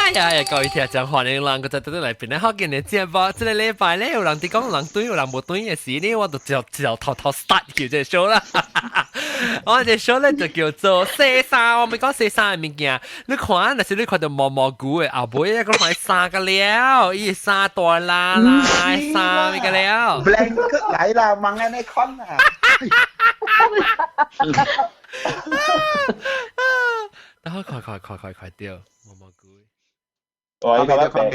哎呀呀，各位聽眾歡迎人個就倒來變咧，好見你節目，這個禮拜咧有人佇講人對，有人無對的時呢，我就就就頭頭 start 叫這個 show 啦。我這 show 咧就叫做洗衫，我咪講洗衫的物件。你看，若是你看到毛毛菇的後尾，我看衫個了，伊衫大啦啦，衫個了。 Blanket 來啦，問安呢款啊。等我快快快快快掉毛毛菇。我伊較白，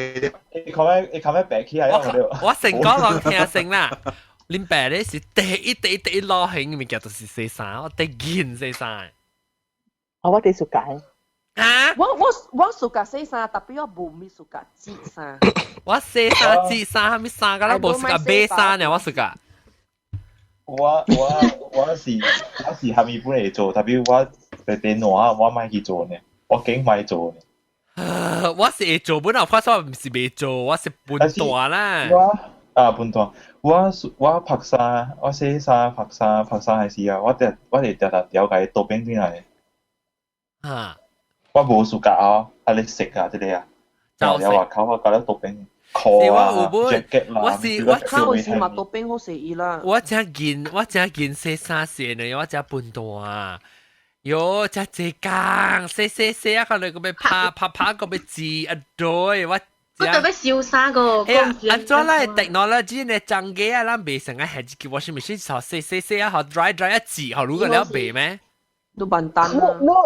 伊較尾伊較尾白起來。我成講人聽先啦。恁爸咧是第一第一第一流行的物件，就是洗衫，我第一洗衫。哦，我第暑假。啊！我暑假洗衫，特別我無咪暑假織衫。我洗衫、織衫，啥物衫，敢若無暑假買衫呢？我暑假。我是蝦米本來做，特別我特別懶，我莫去做呢，我梗莫做呢。我是會做，本來我說毋是袂做，我是笨蛋啦。我啊笨蛋，我曝衫，我洗衫曝衫曝衫的時啊，我會定定調共伊倒變轉來。啊！我無暑假哦，啊你食啊，這個啊，了外口我搞了倒變。褲啊，jacket 啦，我是我靠是嘛倒變好勢伊啦。我這件洗衫線呢，我這笨蛋啊！喲，這濟工洗洗洗啊，可能個欲拍拍拍個欲織一堆，我。我特別燒衫個。哎呀，按怎來 technology 呢？增加啊，咱袂成啊，係一個 washing machine 就洗洗洗啊，好 dry dry 一織，好如果了袂咩？都笨蛋。你你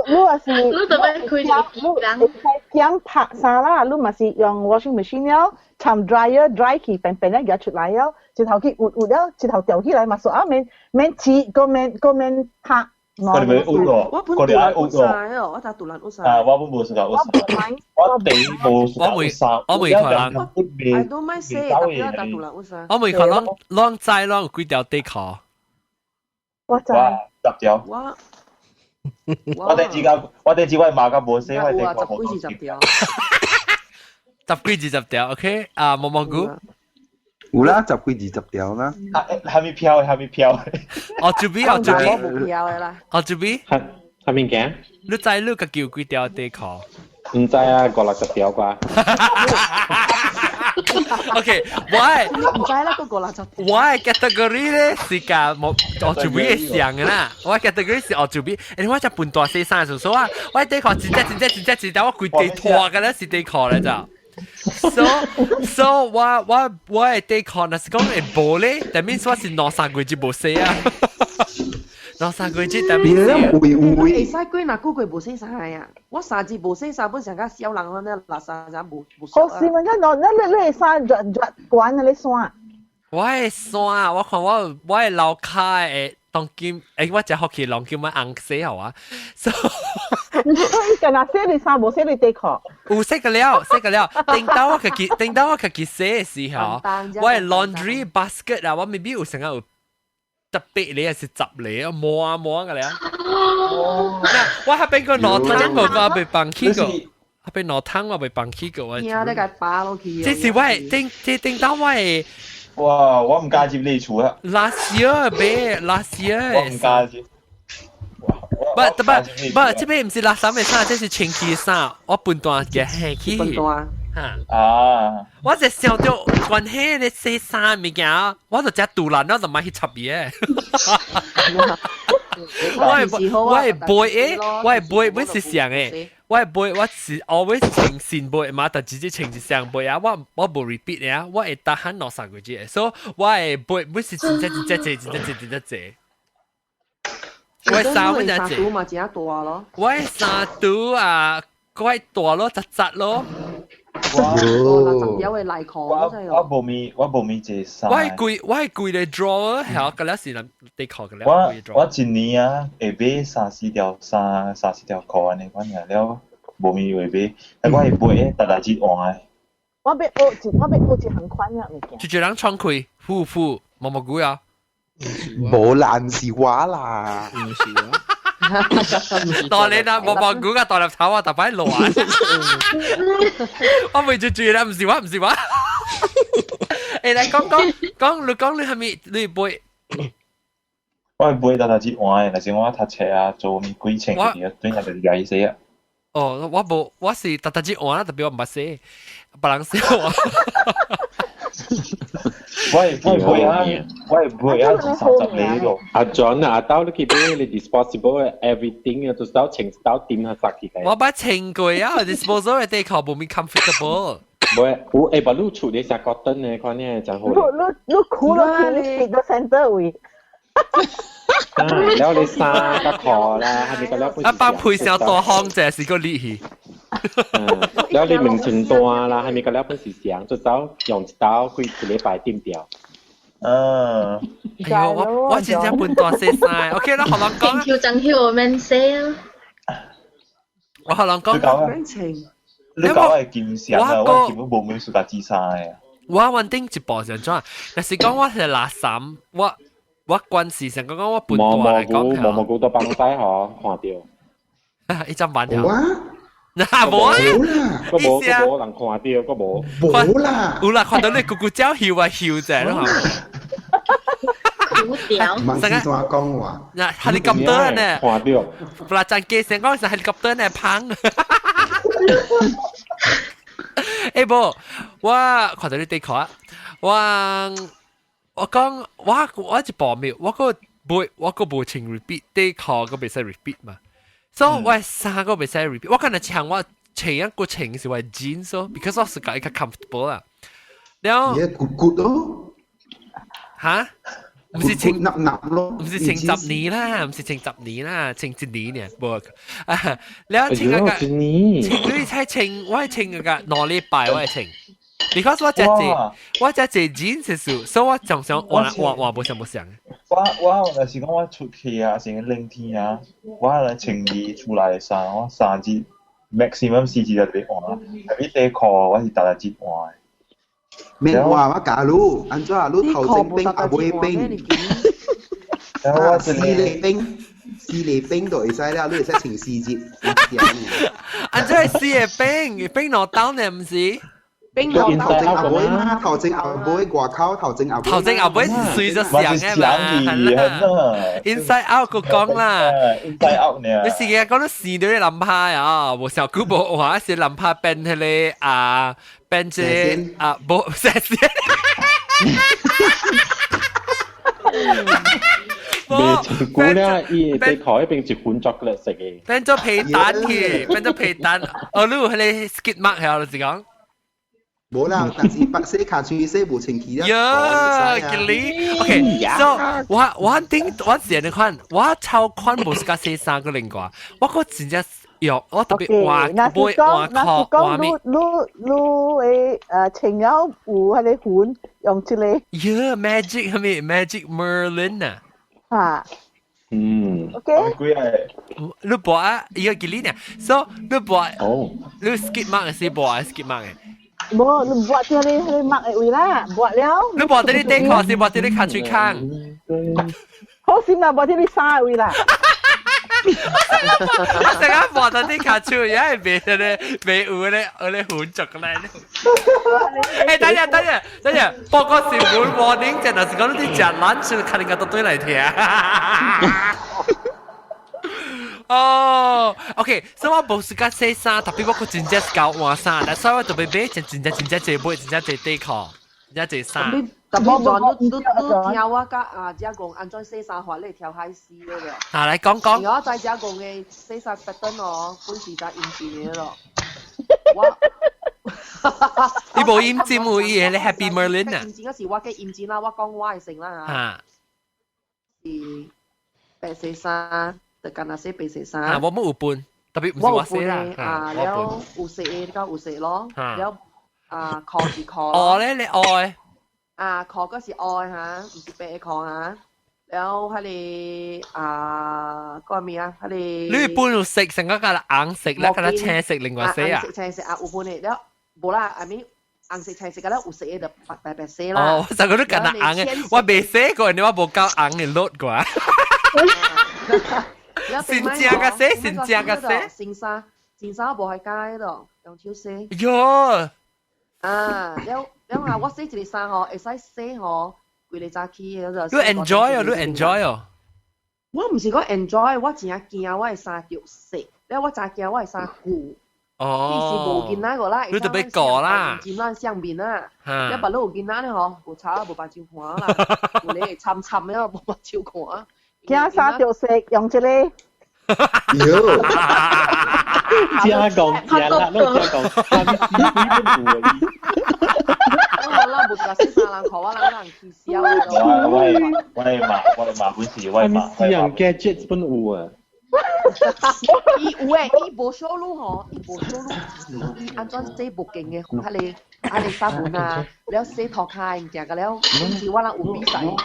你也是，你特別開一個機人，會使減拍衫啦，你嘛是用 washing machine 了，摻 dryer dry 去，變變了夾出來了，一頭去鬱鬱了，一頭吊起來嘛，所啊免免織，閣免閣免拍。我哋咪鬱咯，我本我哋愛鬱咯。我就獨蘭鬱衫。啊，我本無暑假鬱衫，我第無暑假鬱衫。我未看人。 I don't mind say，特別我就獨蘭鬱衫。我未看攏攏知攏有幾條底褲。我知。十條。我。我頂次個，我頂次我媽甲無洗，我底褲十幾二十條。十幾二十條，OK？啊，毛毛菇。有啦，十幾二十條啦。啊，蝦米飄的？蝦米飄的？哦，這邊哦，這邊。無飄的啦。哦，這邊。蝦蝦物件？你知你家己有幾條底褲？毋知啊，五六十條啩。 OK，我係毋知啦，個五六十。我的 category 咧是甲無我這邊會像的啦。我 category 是我這邊，因為我只笨大洗衫的時候啊，我底褲真正真正真正真正我規地脫嘅咧是底褲咧就。So 我的底褲若是講會無咧，that means 我是兩三個月就無洗啊。兩三個月就 that means 會會會使幾若久過無洗衫啊？我三日無洗衫，本上較痟人安尼，六三日無無。好是問一喏，你你衫熱熱慣啊？你衫？我的衫，我看我的樓跤的當今，我真好奇當今我紅洗好啊。So 你干那洗你衫無洗你底褲？有洗個了，洗個了。等到我家己洗的時候，我的 laundry basket 啊，我 maybe 有成日有特別你還是十個，摸摸個了。嗱，我還邊個攞湯我被放棄過，還邊攞湯我被放棄過。我。你個拔落去。這是我的頂，這頂到我的。哇！我毋敢入你厝啊。 Last year 買，last year。我毋敢入。不不不，這邊毋是垃圾的衫，這是清氣衫。我笨蛋嘅下去。笨蛋。嚇！啊！我就想到關係咧洗衫物件，我就只杜蘭，我就莫去插伊嘅。我係背的，我係背本是上的，我係背我是 always 穿新背嘛，但直接穿一雙背啊，我無 repeat 的啊，我會逐項兩三個月，所以我的背本是真正真正濟，真正真正濟。我的衫本真濟。嘛真大咯。我的衫櫥啊，怪大咯，雜雜咯。我十條的內褲，我無咪我無咪這衫。我係規個 drawer，係個了是底褲個了。我一年啊會買三四條衫，三四條褲按呢款爾了，無咪會買，但我會買逐日日換的。我欲學一項款嘅物件。就一人敞開，呼呼，毛毛菇啊！無啦，毋是我啦，毋是我。當你啦，毛毛菇啊，大粒頭啊，特擺亂。我未注意啦，毋是我，毋是我。來講講講，你講你係咪你背？我會買逐日日換的，若是我讀冊啊，做物鬼穿，對下就是共伊洗啊。哦，我無，我是逐逐日換啦，特別我毋捌洗，別人洗我。我係我係買啊，我係買啊，30厘咯。阿 John 啊，阿兜你去買你 disposable everything 啊，就兜清兜點下殺起嘅。我捌清過啊，disposable 嘅底褲無咪 comfortable。無，有誒，把你厝你食 cotton 嘅，看呢真好。你你你苦咯，去你 fit 到 center 位。啊，了你衫甲褲啦，係咪個了？啊，幫配上大方者是個力氣。了你明前段啦，係咪個了本是上，就走用一刀幾一禮拜點掉。嗯。哎呦，我真正本大細衫。OK 啦，學人講。跳真跳免洗啊！我學人講。你講係劍上啊，我根本無咩暑假之衫嘅。我穩定一步上怎？若是講我係垃圾，我關事上講講我本大來講，毛毛菇都幫晒嗬，看到。一張板條。嗱，無啊，個無個無人看到，個無。無啦，有啦，看到你咕咕叫笑啊笑者咯，苦屌。唔知怎講話。嗱，helicopter 呢？看到。不啦，真機成講是 helicopter 呢，砰。欸無，我看到你底褲啊，我講我一部沒，我個無我個無穿 repeat 底褲個袂使 repeat 嘛，所以我衫個袂使 repeat，我可能穿我穿一個穿是我 jeans 咯，because 我是覺得較 comfortable 啦。了，骨骨咯，嚇？唔是穿納納咯，唔是穿10年啦，唔是穿十年啦，穿一年呢，無啊。了穿個個，你猜穿我穿個個2禮拜我穿。because 我只隻我只隻 jeans 數，所以我常常換換換無想無想。我若是講我出去啊，是冷天啊，我來穿伊厝內衫，我三日 maximum 4日就別換啦。特別底褲我是逐日換。免換我教你，按怎你頭前冰後尾冰，啊，四禮冰，四禮冰就會使了，你會使穿4日。按怎係四個冰，冰兩刀呢？毋是？冰頭前後尾嘛，頭前後尾外口頭前後尾。頭前後尾是隨著上嘅嘛，係啦。Inside out 個講啦，Inside out 呢？你時間講到生到你諗派啊，無小久無話是諗派變迄個啊，變這啊無蛇線。未成估咧，伊底褲嗰邊一款巧克力食嘅。變做皮蛋去，變做皮蛋。哦，你有迄個 skid mark 係就是講。無啦，但是白洗跤喙洗無清氣啦。喲，吉利，OK，so 我頂我自然款，我超款無是甲洗衫個另外，我個真正用我特別換買換褲換咩？你你會穿了有彼個粉用這個。喲，magic 係咪 magic Merlin 啊？嚇。嗯。 OK。幾啊？你播啊，伊個吉利呢？So 你播，你 skip mark 是播啊 skip mark 嘅。無，你抹掉你你抹的位啦，抹了。你抹掉你底褲，是抹掉你跤喙空。好心啦，抹掉你衫的位啦。我成日抹到你跤喙，也係袂咧，袂有咧，有咧混濁咧。欸，等下，等下，等下，報告新聞 warning，真係是講你食 lunch，看人家都對來聽。哦，OK，所以我無時間洗衫，特別我閣真正是夠換衫，但所以我特別買真真正真正濟買，真正濟底褲，真正濟衫。特別轉你你你聽我甲啊遮講按怎洗衫法，你會跳海絲了。啊，來講講。我知遮講的洗衫 pattern 哦，本是在陰針的咯。我你無陰針有伊個 Happy Merlin 啊？陰針嗰時我計陰針啦，我講我的先啦嚇。是白色衫。就干那洗白色衫。啊，我冇有分，特別唔是我洗啦。啊，了有色的甲有色咯，了啊褲是褲。哦咧，你愛。啊，褲嗰是愛嚇，唔是白的褲嚇。了，彼個啊，嗰個咩啊？彼個。你分有色，成個個紅色咧，個青色，另外色啊。紅色、青色啊，有分的了，無啦，阿咪紅色、青色，個了有色的就白白白色啦。哦，我就覺得干那紅的，我未洗過，你我無夠紅的落過。新正個洗，新正個洗。新衫，新衫無喺街度，用手洗。喲！啊，了了啊，我洗一個衫吼，會使洗吼，規个早起的。你 enjoy 哦，你 enjoy 哦。我毋是講 enjoy，我真正驚我的衫著色。了我真驚我的衫舊。哦，伊是無囡仔個啦，你就欲顧啦，佔咱相面啊，你別你有囡仔咧嗬，無吵無目睭看啦，有咧參參了無目睭看。驚衫著色用這個。喲，加講加啦，你加講，啥物死鬼都有啊！我啦無甲洗衫人看我人人起笑。我我我媽我媽本是我媽。私人 gadget 本有啊。伊有誒，伊無小路吼，伊無小路，伊按怎洗無勁嘅，彼個彼個沙盤啊，了洗塗跤物件個了，是我人有比賽。我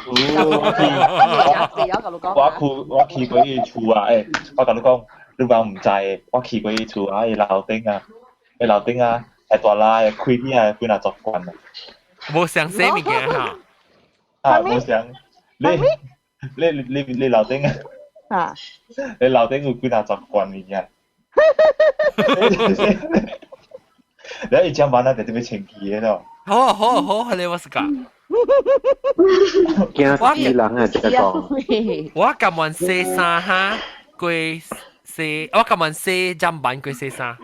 去過伊厝啊，我共你講，你講毋知，我去過伊厝啊，伊樓頂啊，伊樓頂啊，係大拉嘅開起來幾若十罐啊。無想洗物件哈？啊，無想，你樓頂啊？啊！你樓頂有幾若十罐物件？你一張板啊，就特別清氣的咯。好好好，你我是講。驚死人啊！這個講。我甘願洗衫哈，過洗，我甘願洗砧板過洗衫。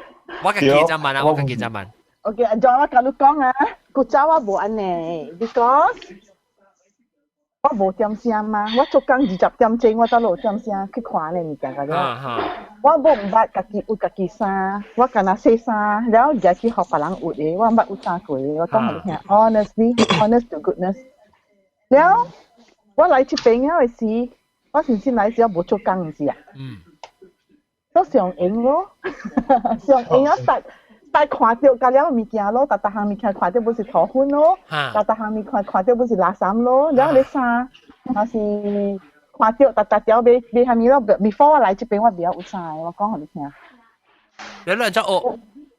我家己砧板啊，我家己砧板。 OK，阿 John，我共你講啊，古早我無按呢，because 我無點聲嘛，我做工20點鐘，我才落點聲去看呢物件個了。我無毋捌家己焜家己衫，我干焦洗衫，了後舉去予別人焜的，我毋捌焜衫過的，我講予你聽，honestly，honest to goodness。了，我來這邊了的時，我先先來時我無做工毋是啊？嗯。都上閒咯，上閒啊！逐逐看著佮了物件咯，逐逐項物件看著不是塗粉咯，逐逐項物件看著不是垃圾咯，了你衫若是看著逐逐條買買啥物咯？before 我來這邊我袂曉焜衫的，我講予你聽。你來怎學？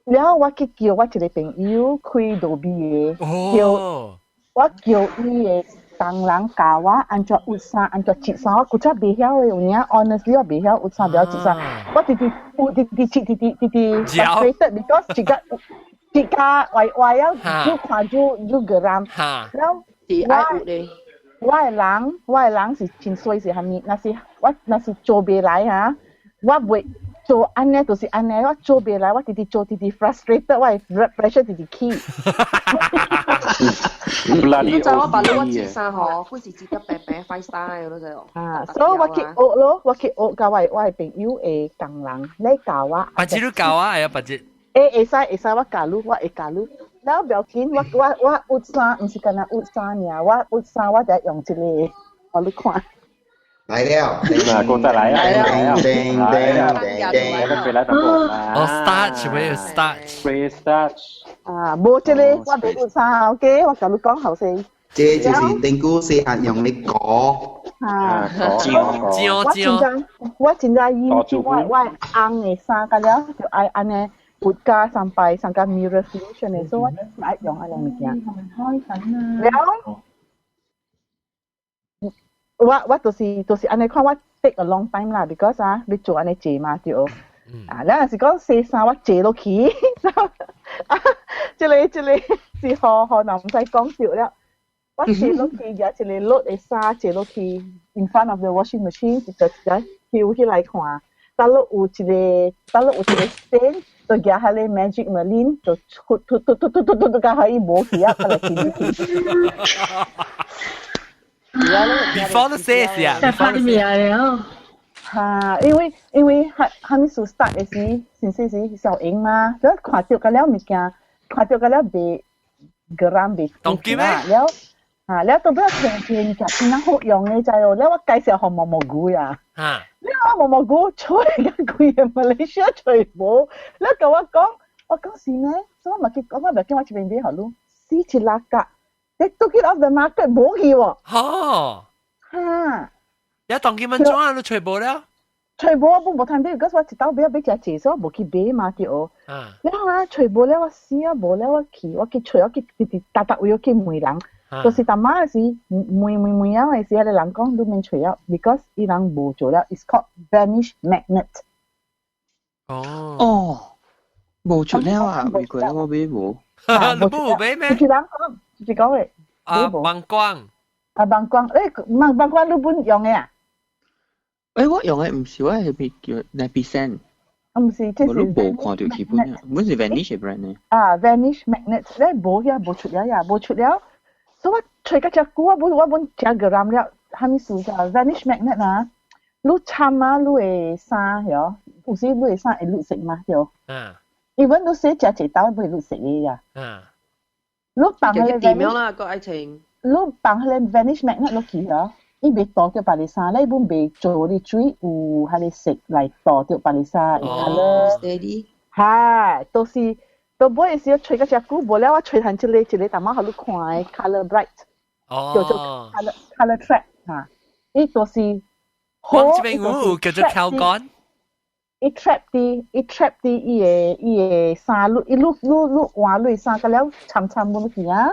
了我去叫我一個朋友開路邊的，叫我叫伊的同人教我按怎焜衫，按怎摺衫，我古早袂曉的，有影 honestly 我袂曉焜衫，袂曉摺衫，我直直焜直直摺直直直直 frustrated because 一個一個歪歪啊，愈看愈愈個人，了是愛焜的。我的人是真衰是啥物？若是我若是做袂來啊，我袂做按呢，就是按呢，我做袂來，我直直做直直 frustrated，我的 pressure 直直起。你知我把你我摺衫吼，本是摺得白白 five star 的，你知哦。啊，所以我去學咯，我去學共我的朋友的工人，你教我。別日你教我，哎呀，別日。會會使會使，我教你，我會教你。了不要緊，我焜衫，毋是干焦焜衫爾，我焜衫我就用這個，我你看。來了，嗱，過得來啊，來啊，叮叮叮叮，來哦，starch 咩 starch？ Spray starch。啊，無這個我袂焜衫，OK，我共你講後生。這就是頂古細漢用的膏。啊，椒我真正我真正厭我紅的衫，佮了就愛按呢焜加三擺，三個 mirror solution 的，所以我愛用按呢物件。了，我就是按呢看，我 take a long time 啦，because 啊，你做按呢濟嘛對。啊，了若是講洗衫，我坐落去，啊，這個是好好，若毋使講笑了。我坐落去，舉一個 load 的衫坐落去，in front of the washing machine，就一個抽起來看，倒落有一個，倒落有一個 stain，就舉彼個 Magic Merlin，就吐吐吐吐吐吐吐，共伊無去啊，過來清去。 Before the 洗啊，在拍面了。哈，因為還未 start 的時，先時時小英嘛，就看著個了物件，看著個了袂 geram 袂當機咩？了啊，了都不要聽聽物件，真好用的，知哦。了我介紹予毛毛菇呀，了毛毛菇揣個規个馬來西亞揣無，了共我講，我講是咩？所以我嘛去講，我袂叫我這邊買予你，死一拉格，你 took it off the market 無去喎。哦，哈。一當機蚊怎啊？你揣無了？揣無我無通買，可是我一兜買買誠濟，所以我無去買嘛對。了後啊，揣無了，我死啊無了，我去揣，我去直直逐逐位去問人，就是逐擺的時問問問啊的時，彼個人講你免揣啊，because 伊人無做了，it's called Vanish Magnet。哦。哦，無出了啊，未過我買無。你無買咩？就是人講，就是講的。啊，網光。啊，網光，網光你本用的啊？我用的毋是我係咪叫 Napisan？啊，毋是，這是我都無看到基本啊，本是 Vanish 嘅 brand 呢。啊，Vanish magnet 咧無遐無出了呀，無出了。所以我揣個隻久，我本我本食個 gram 了，啥物事咋？Vanish magnet 啊，你摻啊，你的衫喲，有時你的衫會綠色嘛，對。Even 你洗食一刀會綠色的呀。你放彼个點樣啦個愛情？你放彼個 Vanish magnet 落去喲，伊袂倒著別个衫，你本袂做你水有彼个色來倒著別个衫，哦，steady。哈，都是都尾時揣個隻久，無了我揣趁一個一個淡仔予你看的 color bright，叫做 color trap 哈，伊就是好。我這邊有叫做 Calgon。伊 trap 啲，伊 trap 啲伊個衫，你伊你你你換你衫，個了摻摻本去啊，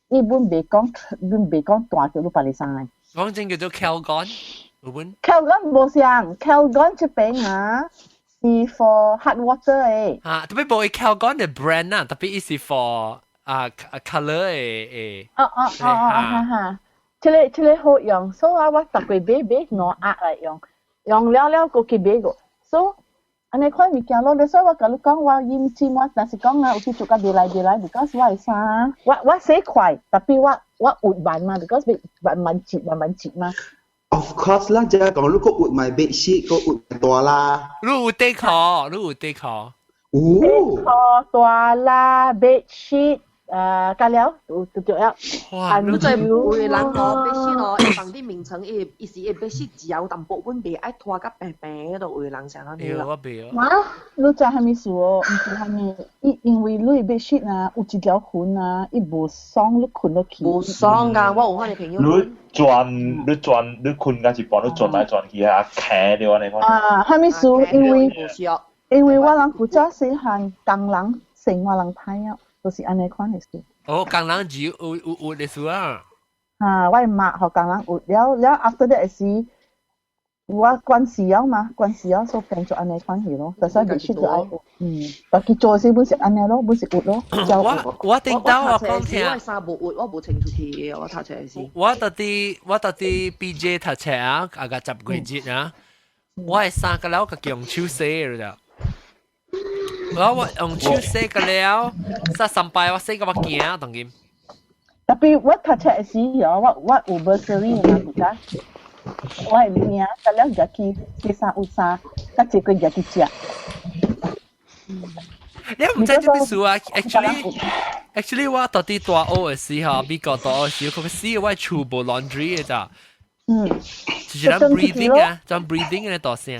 伊本袂講，本袂講彈著你別个衫。講真叫做 Calgon，有本。 Calgon 無相，Calgon 這邊啊是 for hard water 的。啊，特別無 Calgon 的 brand 啊，特別伊是 for 啊 color 的的。哦哦哦哦，哈哈，這個好用，所以我逐個買買兩盒來用，用了了閣去買個，所以按呢款物件咯，所以我共你講，我飲酒我若是講啊，有時做甲袂來袂來，because 我的衫，我洗快，特別我活慢嘛，because 慢慢摺慢慢摺嘛。 Of course 啦，就係講你個活埋 bed sheet，個活大啦。你有底褲，你有底褲。有。底褲大啦，bed sheet。誒，加了有就對了。哇！你在有的人哦，bed sheet 哦，伊放啲名稱，伊伊是伊 bed sheet 只有淡薄本袂愛拖甲平平度，有的人啥安尼啦。我袂哦。你知啥物事哦？毋是啥物，伊因為你 bed sheet 啊，有一條痕啊，伊無爽，你睏落去。無爽㗎，我有我的朋友。你轉你轉你睏到一半，你轉來轉去啊，徛著按呢款。啊，啥物事？因為我人古早細漢，工人生活人歹啊。就是按呢款的事。哦，工人只有的事啊。啊，我媽予工人有了了，after that 是，我關事了嘛，關事了，所以變做按呢款去咯。但是必須就愛，家己做時本是按呢咯，本是有咯。我頂到我講聽。我衫無有，我無穿出去的，我讀冊時。我佇 PJ 讀冊啊，啊個10月日啊，我的衫個了個用手洗了。我用手洗個了，煞三擺我洗個我驚當今。特別我讀冊時，我有 bursary 嘛，國家，我的名，得了入去洗衫有衫，甲一個入去食。你毋知做咩事啊？Actually，我到底大學的時候，美國大學時，佢死我厝無 laundry 的咋？就是咱 breathing 啊，咱 breathing 的大聲。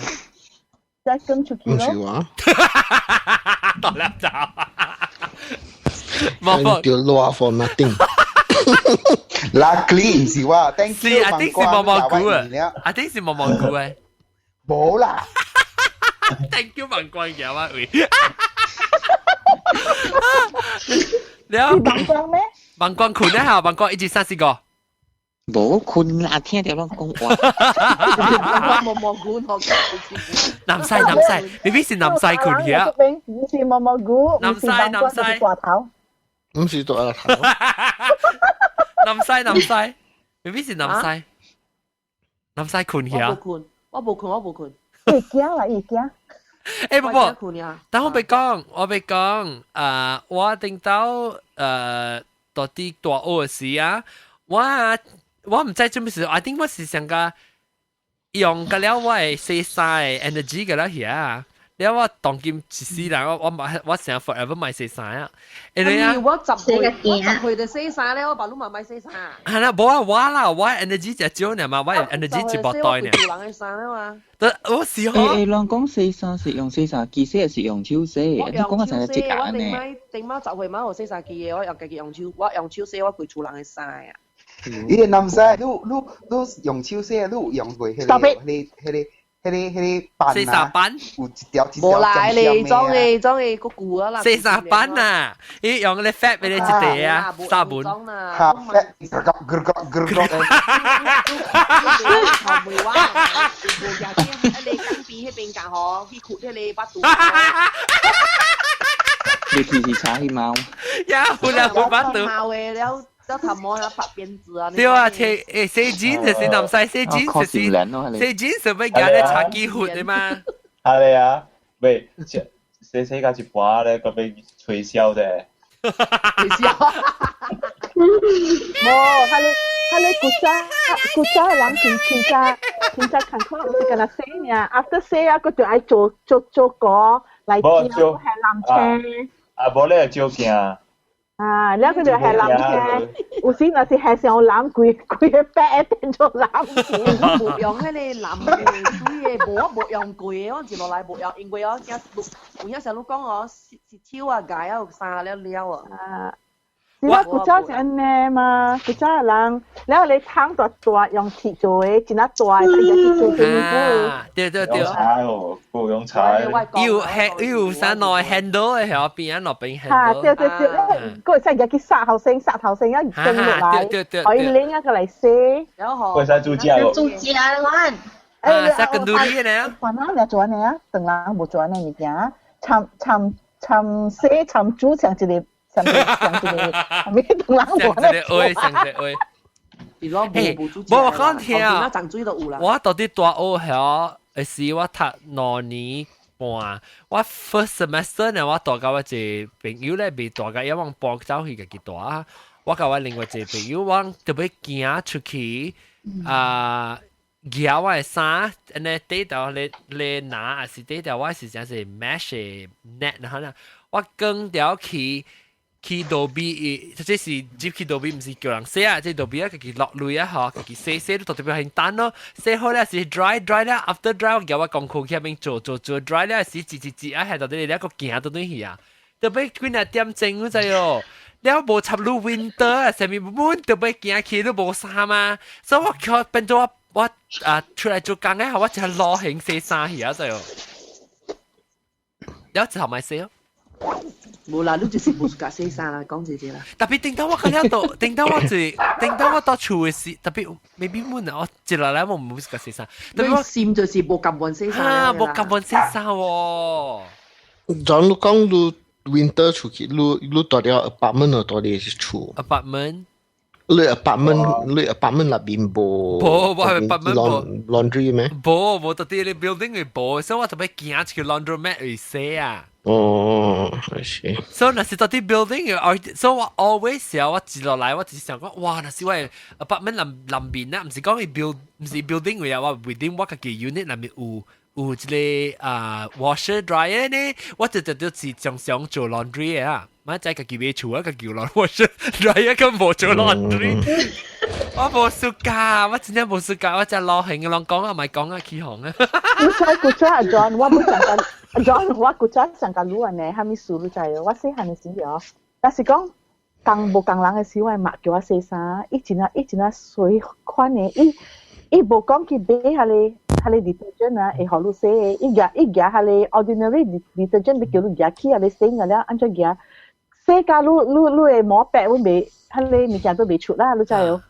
再跟出去咯。唔是話。到了走。冇掉落 for nothing。 Luckily 唔是話，thank you。是，I think 是毛毛菇啊，I think 是毛毛菇誒。冇啦。 Thank you 萬光嘅我喂。了。是萬光咩？萬光困一下，萬光一二三四個。無困啦，聽著攏講話。毛毛菇，南西南西，明明是南西困去啊。唔是毛毛菇，南西南西大頭。唔是大頭。南西南西，明明是南西，南西困去啊。我無困，我無困，我無困。伊驚啦，伊驚。欸，不不，但我欲講，我欲講，啊，我頂到到底大學時啊，我毋知做咩事，I think 我是想個用個了我的洗衫的 energy 個了遐。了我當今一世人，我我成 forever 莫洗衫啊！因為啊，我10歲，我10歲就洗衫咧，我爸攏嘛莫洗衫。係啦，無啊，我啦，我 energy 就少呢嘛，我 energy 一無袋呢。人的衫啊嘛。我是嗬。欸，人講洗衫是用洗衫機洗，還是用手洗？你講個成日即間呢？我頂擺頂擺10歲嘛有洗衫機的，我用家己用手，我用手洗我規厝人的衫啊。伊個男仔，你你你用手洗，你有用過彼個彼個彼個？彼個板洗衫板，有一條一條無啦，你裝的裝的個舊啊啦。洗衫板啊，伊用個 fat 俾你一塊啊，沙盤。哈，fat，咯咯咯咯咯。頭尾話，無日啲，你江邊彼邊間吼，去哭彼個巴肚。你其實查去貓。呀，有啦，有巴肚。貓的了。了頭毛啊，白辮子啊！對啊，誒洗錢就是南西洗錢就是洗錢是欲舉咧查機佛的嘛。係啊，喂，洗洗到一半咧，個被吹簫啫。吹簫。無，彼個古早人真真正真正艱苦，毋是干焦洗爾，after 洗啊，閣就愛做做做膏來照係藍青。啊，無咧照鏡。啊，了佢就係藍青，有時若是係上藍，規規个白變做藍青。無用彼个藍的水的，無我無用過的，我一路來無用，因為我驚有影時你講哦，洗手啊、牙啊有衫了了啊。啊。是啦，古早是按呢嘛，古早的人，了後你湯大大用鐵做的，真啊大，大家去做做啊，對對對。用柴哦，夠用柴。有有啥內 handle 的，喺邊啊？落邊 handle。哈，對對對，閣會使入去殺頭先，殺頭先一蒸落來，可以拎一個來洗。會使煮食哦。煮食玩。啊，殺更多啲呢？煩惱你做按呢啊？當人無做按呢物件，摻摻摻洗摻煮像一个。上一上一个，咩當人無咧？上一個上一個會。欸，無我講聽啊，我到底大學遐，時我讀2年半，我 first semester 呢，我帶佮我一個朋友咧，未帶佮一往搬走去家己住啊。我佮我另外一個朋友，我特別行出去啊，舉我的衫，按呢底頭咧咧拿，還是底頭我是真是 mesh net 然後呢，我扛掉去。去路邊，這是入去路邊，毋是叫人洗啊，這路邊啊，家己落淚啊，吼，家己洗洗都特別很單咯。洗好了是 dry dry 了，after dry 我叫我功課去遐邊做做做 dry 了是擠擠擠啊，係到底你一個行到對去啊？特別幾若點鐘你知哦，了無插入 winter 啊，啥物滿特別行去都無衫啊，所以我靠變做我我啊出來做工嘅，我就係攞興洗衫去啊，知哦。了之後咪洗咯。無啦，你就是無 suka 洗衫啦，講這這啦。特別頂到我嗰度，頂到我就頂到我到厝的時，特別 maybe 滿啊，我接落來我唔會 suka 洗衫。特別我心就是無甘願洗衫。啊，無甘願洗衫喎。 John，你講你 winter 出去，你你蹛佇 apartment 或蹛佇是厝？apartment。你 apartment 你 apartment 內邊無？無，我係 apartment 無。 laundry 咩？無，無特啲你 building 會無，所以我特別行出去 laundromat 會洗啊。哦，I see。所以若是到啲 building 嘅，所以我 always 時候我接落來，我只想講，哇！若是我 apartment 內內面啊，毋是講伊 build，毋是 building 位啊，我 within 我家己 unit 內面有有一個啊 washer dryer 呢，我就就就是常常做 laundry 嘅啊，咪在家己買厝啊，家己 washer dryer 咁無做 laundry，我無 suka，我真正無 suka，我真老興嘅人講啊，咪講啊，起哄啊。你知古早阿 John，我冇想過。John，我古早上個路安呢，蝦米事你知哦？我細漢的時哦，但是講仝無仝人的時，我媽叫我洗衫，伊真啊伊真啊隨款的，伊伊無講去買彼個彼個 detergent 啊，會予你洗的，伊舉伊舉彼個 ordinary detergent 欲叫你舉起啊，你洗個了，按怎舉？洗甲你你你的毛白，阮袂，彼个物件都袂出啦，你知哦？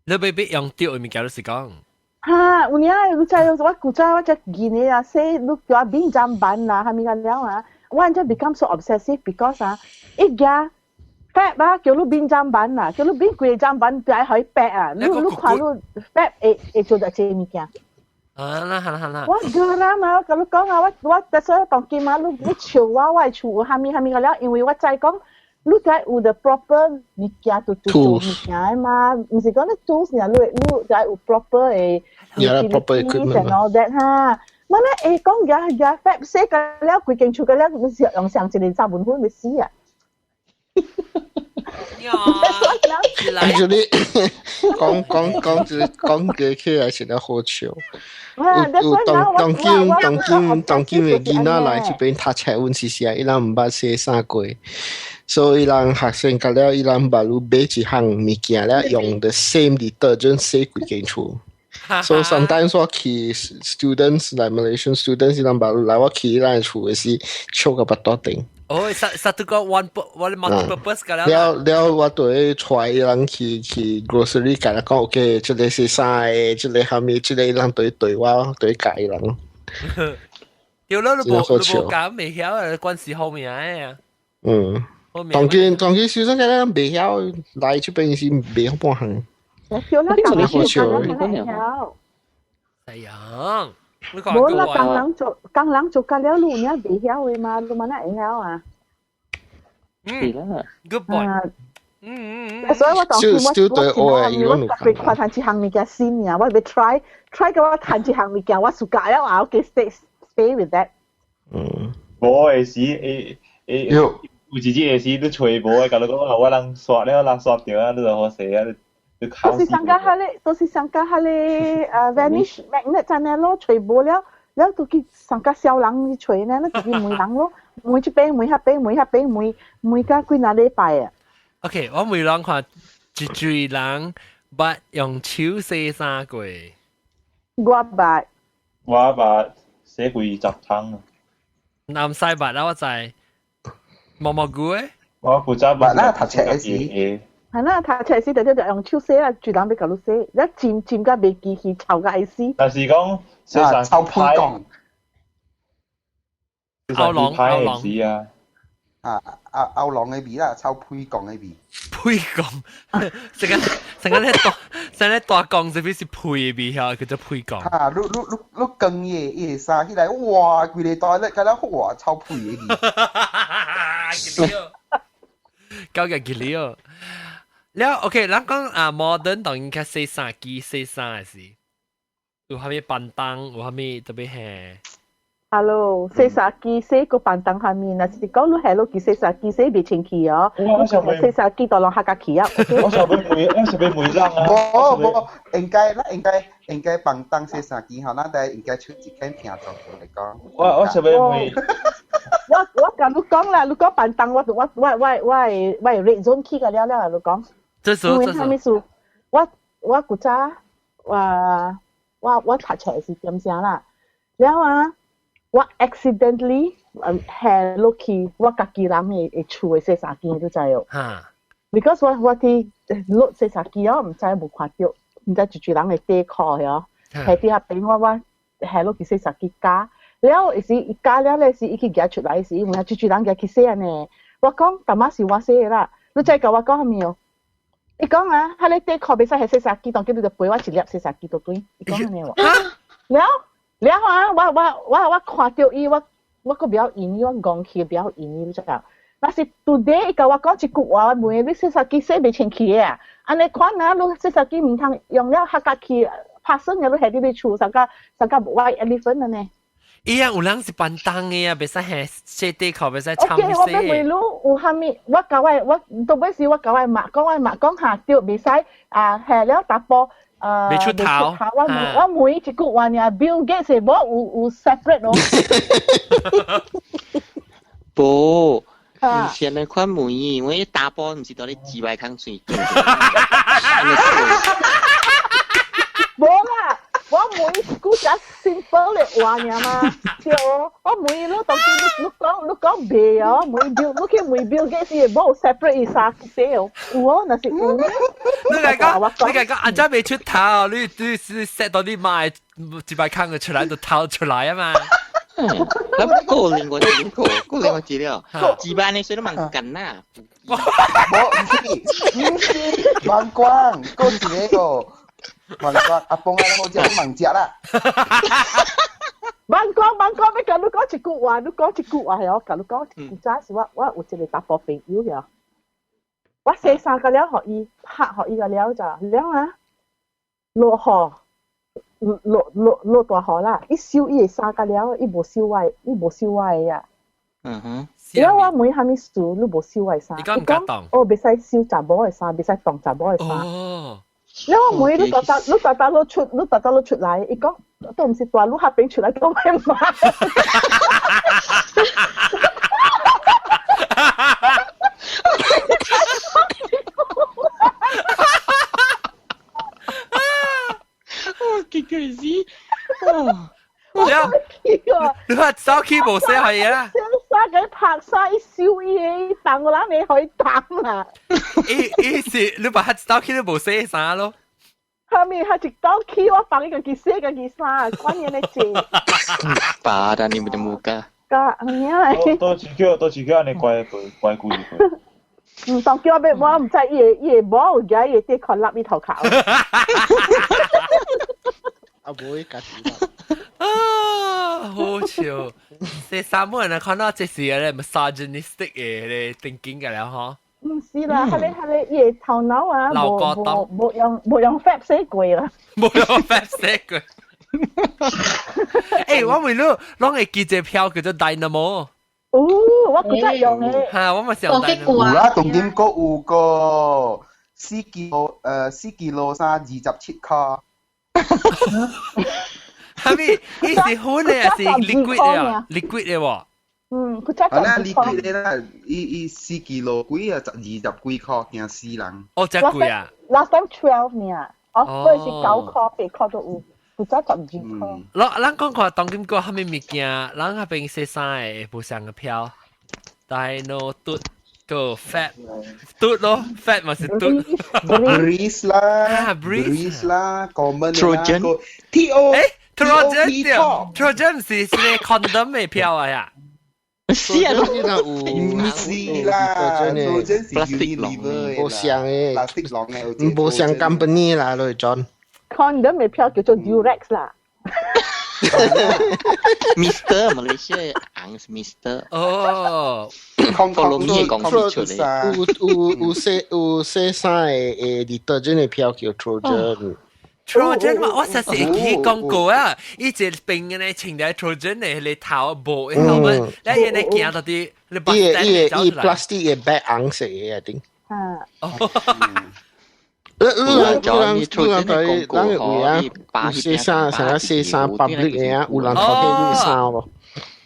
你欲欲用著的物件，你是講？哈，有影你知哦？我古早我才見的啊，洗你叫我變砧板啦，蝦米個了啊，我按怎 become so obsessive because 啊，一舉白啊，叫你變砧板啦，叫你變規個砧板，就愛予伊白啊，你你看你白會會做這濟物件。啊啦，好啦好啦。我個啦嘛，我共你講啊，我我所以當今啊，你你笑我，我的厝有蝦米蝦米個了，因為我知講。你該有 the proper 物件就做做物件的嘛，毋是講你 tools 爾，你你該有 proper 的 proper equipment and all that 哈。我咧會講舉舉 fab 洗個了，規間厝個了，你是用上一個雜文粉會死啊！ Actually，講講講這講過起來是咧好笑。有有當當今當今當今的囡仔來這邊讀冊，阮時時啊，伊人毋捌洗衫過，所以伊人學生甲了，伊人捌有買一項物件了，用 the same detergent 洗規間厝。So sometimes 我去 students 來 Malaysian students 伊人捌來我去伊人厝的時，笑甲腹肚頂。哦，satu 個 one one multi-purpose 㗎啦。了了，我就會帶伊人去去 grocery，共伊講 OK，這个是啥个，這个蝦米，這个伊人對對我對教伊人。對咯，你無你無講袂曉啊，關係好名啊。嗯。當今當今學生個人袂曉來這邊是袂曉半項。對啦，你好笑。曉。係啊。無啦，工人做工人做甲了，你爾袂曉的嘛，你嘛哪會曉啊？嗯，good boy。嗯嗯。所以我當時我我我特別看趁一項物件新爾，我欲 try try 個我趁一項物件，我 suka 了啊，OK stay with that。嗯。無的時會會有一日的時你揣無的，共你講我人刷了，人刷著啊，你就好勢啊，你考都是上加彼个，都是上加彼个Vanish magnet 按呢咯，揣無了，了都去上加小人去揣呢，你自己問人咯，問這邊問彼邊問彼邊問問甲幾若禮拜啊。 OK，我問人看一濟人捌用手洗衫過。我捌。我捌洗幾十桶。南西捌啦，我知。毛毛菇誒？我負責捌啦，讀冊時。係啦，讀冊時就就用手洗啦，住人欲共你洗，一浸浸甲袂記去，臭甲愛死。但是講洗衫臭屁講。歐龍歐龍啊！啊啊歐龍的味啦，臭屁公的味。屁公，成個成個咧大成個大公這邊是屁的味嚇，叫做屁公。啊，你你你你扛伊伊衫起來，哇，規个大咧，敢若哇，臭屁的味。搞個吉利哦。了 OK，咱講啊，modern 當然較洗衫機洗衫的是，有啥物板凳，有啥物特別係。 Hello，洗衫機洗個板凳下面，若是講你係落去洗衫機洗袂清氣哦。我想洗衫機都攏客家去啊。我想欲問，我想欲問人啊。無無，應該咱應該應該板凳洗衫機吼，咱得應該出一間聽眾來講。我想欲問。我我共你講啦，你講板凳，我我我我我我 red zone 去個了了，你講。這是這是。咩事？我我古早我我我讀冊是點聲啦，了啊。我 accidentally 下落去我家己人的的厝的洗衫機，你知哦？Because 我我佇落洗衫機哦，毋知無看著，毋知一濟人的底褲哦，下佇遐邊我我下落去洗衫機加，了會時伊加了咧時，伊去舉出來時，有影一濟人舉去洗按呢。我講，淡仔是我洗的啦，你知共我講啥物哦？伊講啊，彼个底褲袂使下洗衫機，當今你就賠我一粒洗衫機都對，伊講按呢喎。了。了啊！我我我我看著伊，我我閣袂曉應伊，我戇去袂曉應伊，你知影？若是 today 伊共我講一句話，我問伊你洗衫機洗袂清氣的啊？按呢款啊，你洗衫機毋通用了客家去拍算的，你下佇你厝啥個啥個 white elephant 按呢？伊啊，有人是板凳的啊，袂使下洗底褲，袂使參洗。 OK，我欲問你有啥物？我共我我到尾時我共我媽講，我媽講下對，袂使啊下了查埔。未出頭，我我問一句話爾，Bill Gates 是無有有 separate 咯。無，毋是按呢款問，我一查埔毋是佇咧幾百空喙。無啦，我問一句遮 simple 的話爾嘛，對哦。我問你當時你你講你講袂哦，問 Bill，你去問 Bill Gates 是無 separate 伊衫洗哦，有哦，若是有。你來講，你來講，按怎袂出頭？你你是 set 到你媽一擺空就出來就頭出來啊嘛。咱個另外一個，個另外一個，一班的所以都蠻緊啦。無，毋是，毋是，萬光，閣一個。萬光，阿公啊，好食你盲食啦。萬光萬光，欲共你講一句話，你講一句話係我共你講，古早時我我有一個查埔朋友呀，我洗衫個了，予伊拍予伊個了就了啊，落雨，落落落大雨啦，伊收伊的衫個了，伊無收我的，伊無收我的呀。嗯哼。了我問啥物事，你無收我的衫？伊講哦，袂使收查某的衫，袂使動查某的衫。哦。了我問你逐逐你逐逐你出，你逐逐你出來，伊講都毋是大陸彼邊出來都會罵。哦，幾 crazy！了，你話走去無洗係啊？衫給拍衫，伊收伊的，當我人袂予伊當啦。伊伊是你把他走去都無洗衫咯。後面他一走去，我幫伊家己洗家己衫，關鍵的濟。巴你的 muka。噶，唔啊。多幾叫多幾叫按呢乖乖故意。毋當叫我欲，我毋知伊會伊會無有舉伊的底褲擸伊頭殼。啊，無會家己啦。啊，好笑！洗衫冇人看到這是咧 misogynistic 嘅咧 thinking 嘅了嗬。唔是啦，佢哋佢哋伊個頭腦啊，無無無用無用 Fab 洗過啦，無用 Fab 洗過。欸，我問你，攏會記這票叫做 Dynamo。哦，我古早用的。哈，我嘛是用 Dynamo。有啦，當今閣有個4 kilo，4 kilo 衫27塊。係咪？伊是粉的還是 liquid 的啊？liquid 的喎。嗯，佢真係啦，liquid 的啦，伊伊4 kilo 幾啊，十二十幾塊，驚死人。哦，這貴啊！Last time 12 呢，哦，嗰時9塊、8塊都有，佢真十二塊。咱咱講看當今閣啥物物件，咱那邊洗衫的無相個票，Dino 嘟個 Fab 嘟咯，Fab 嘛是嘟。 Breeze 啦，Breeze 啦，common Trojan T O 誒，Trojan 對，Trojan 是是 condom 的票啊呀。是啊，唔是啦，Trojan 是 Unilever 無相的，plastic 籠的，無相 company 啦，來裝。 condom 的票叫做 Durex 啦。 Mr. Malaysia 紅是 Mr. 哦，Follow me 公司出嚟。有有有洗有洗衫的的 detergent 的票叫 Trojan。 Trojan 嘛，我實時會記廣告啊！伊一邊嘅咧穿條 Trojan 的迄個頭無，後尾咧伊咧行到啲，你伊伊伊 plastic 的 bag 紅色的，一定。啊。你你人你人你人對人有啊，有洗衫，成日洗衫 public 的啊，有人頭皮你衫無？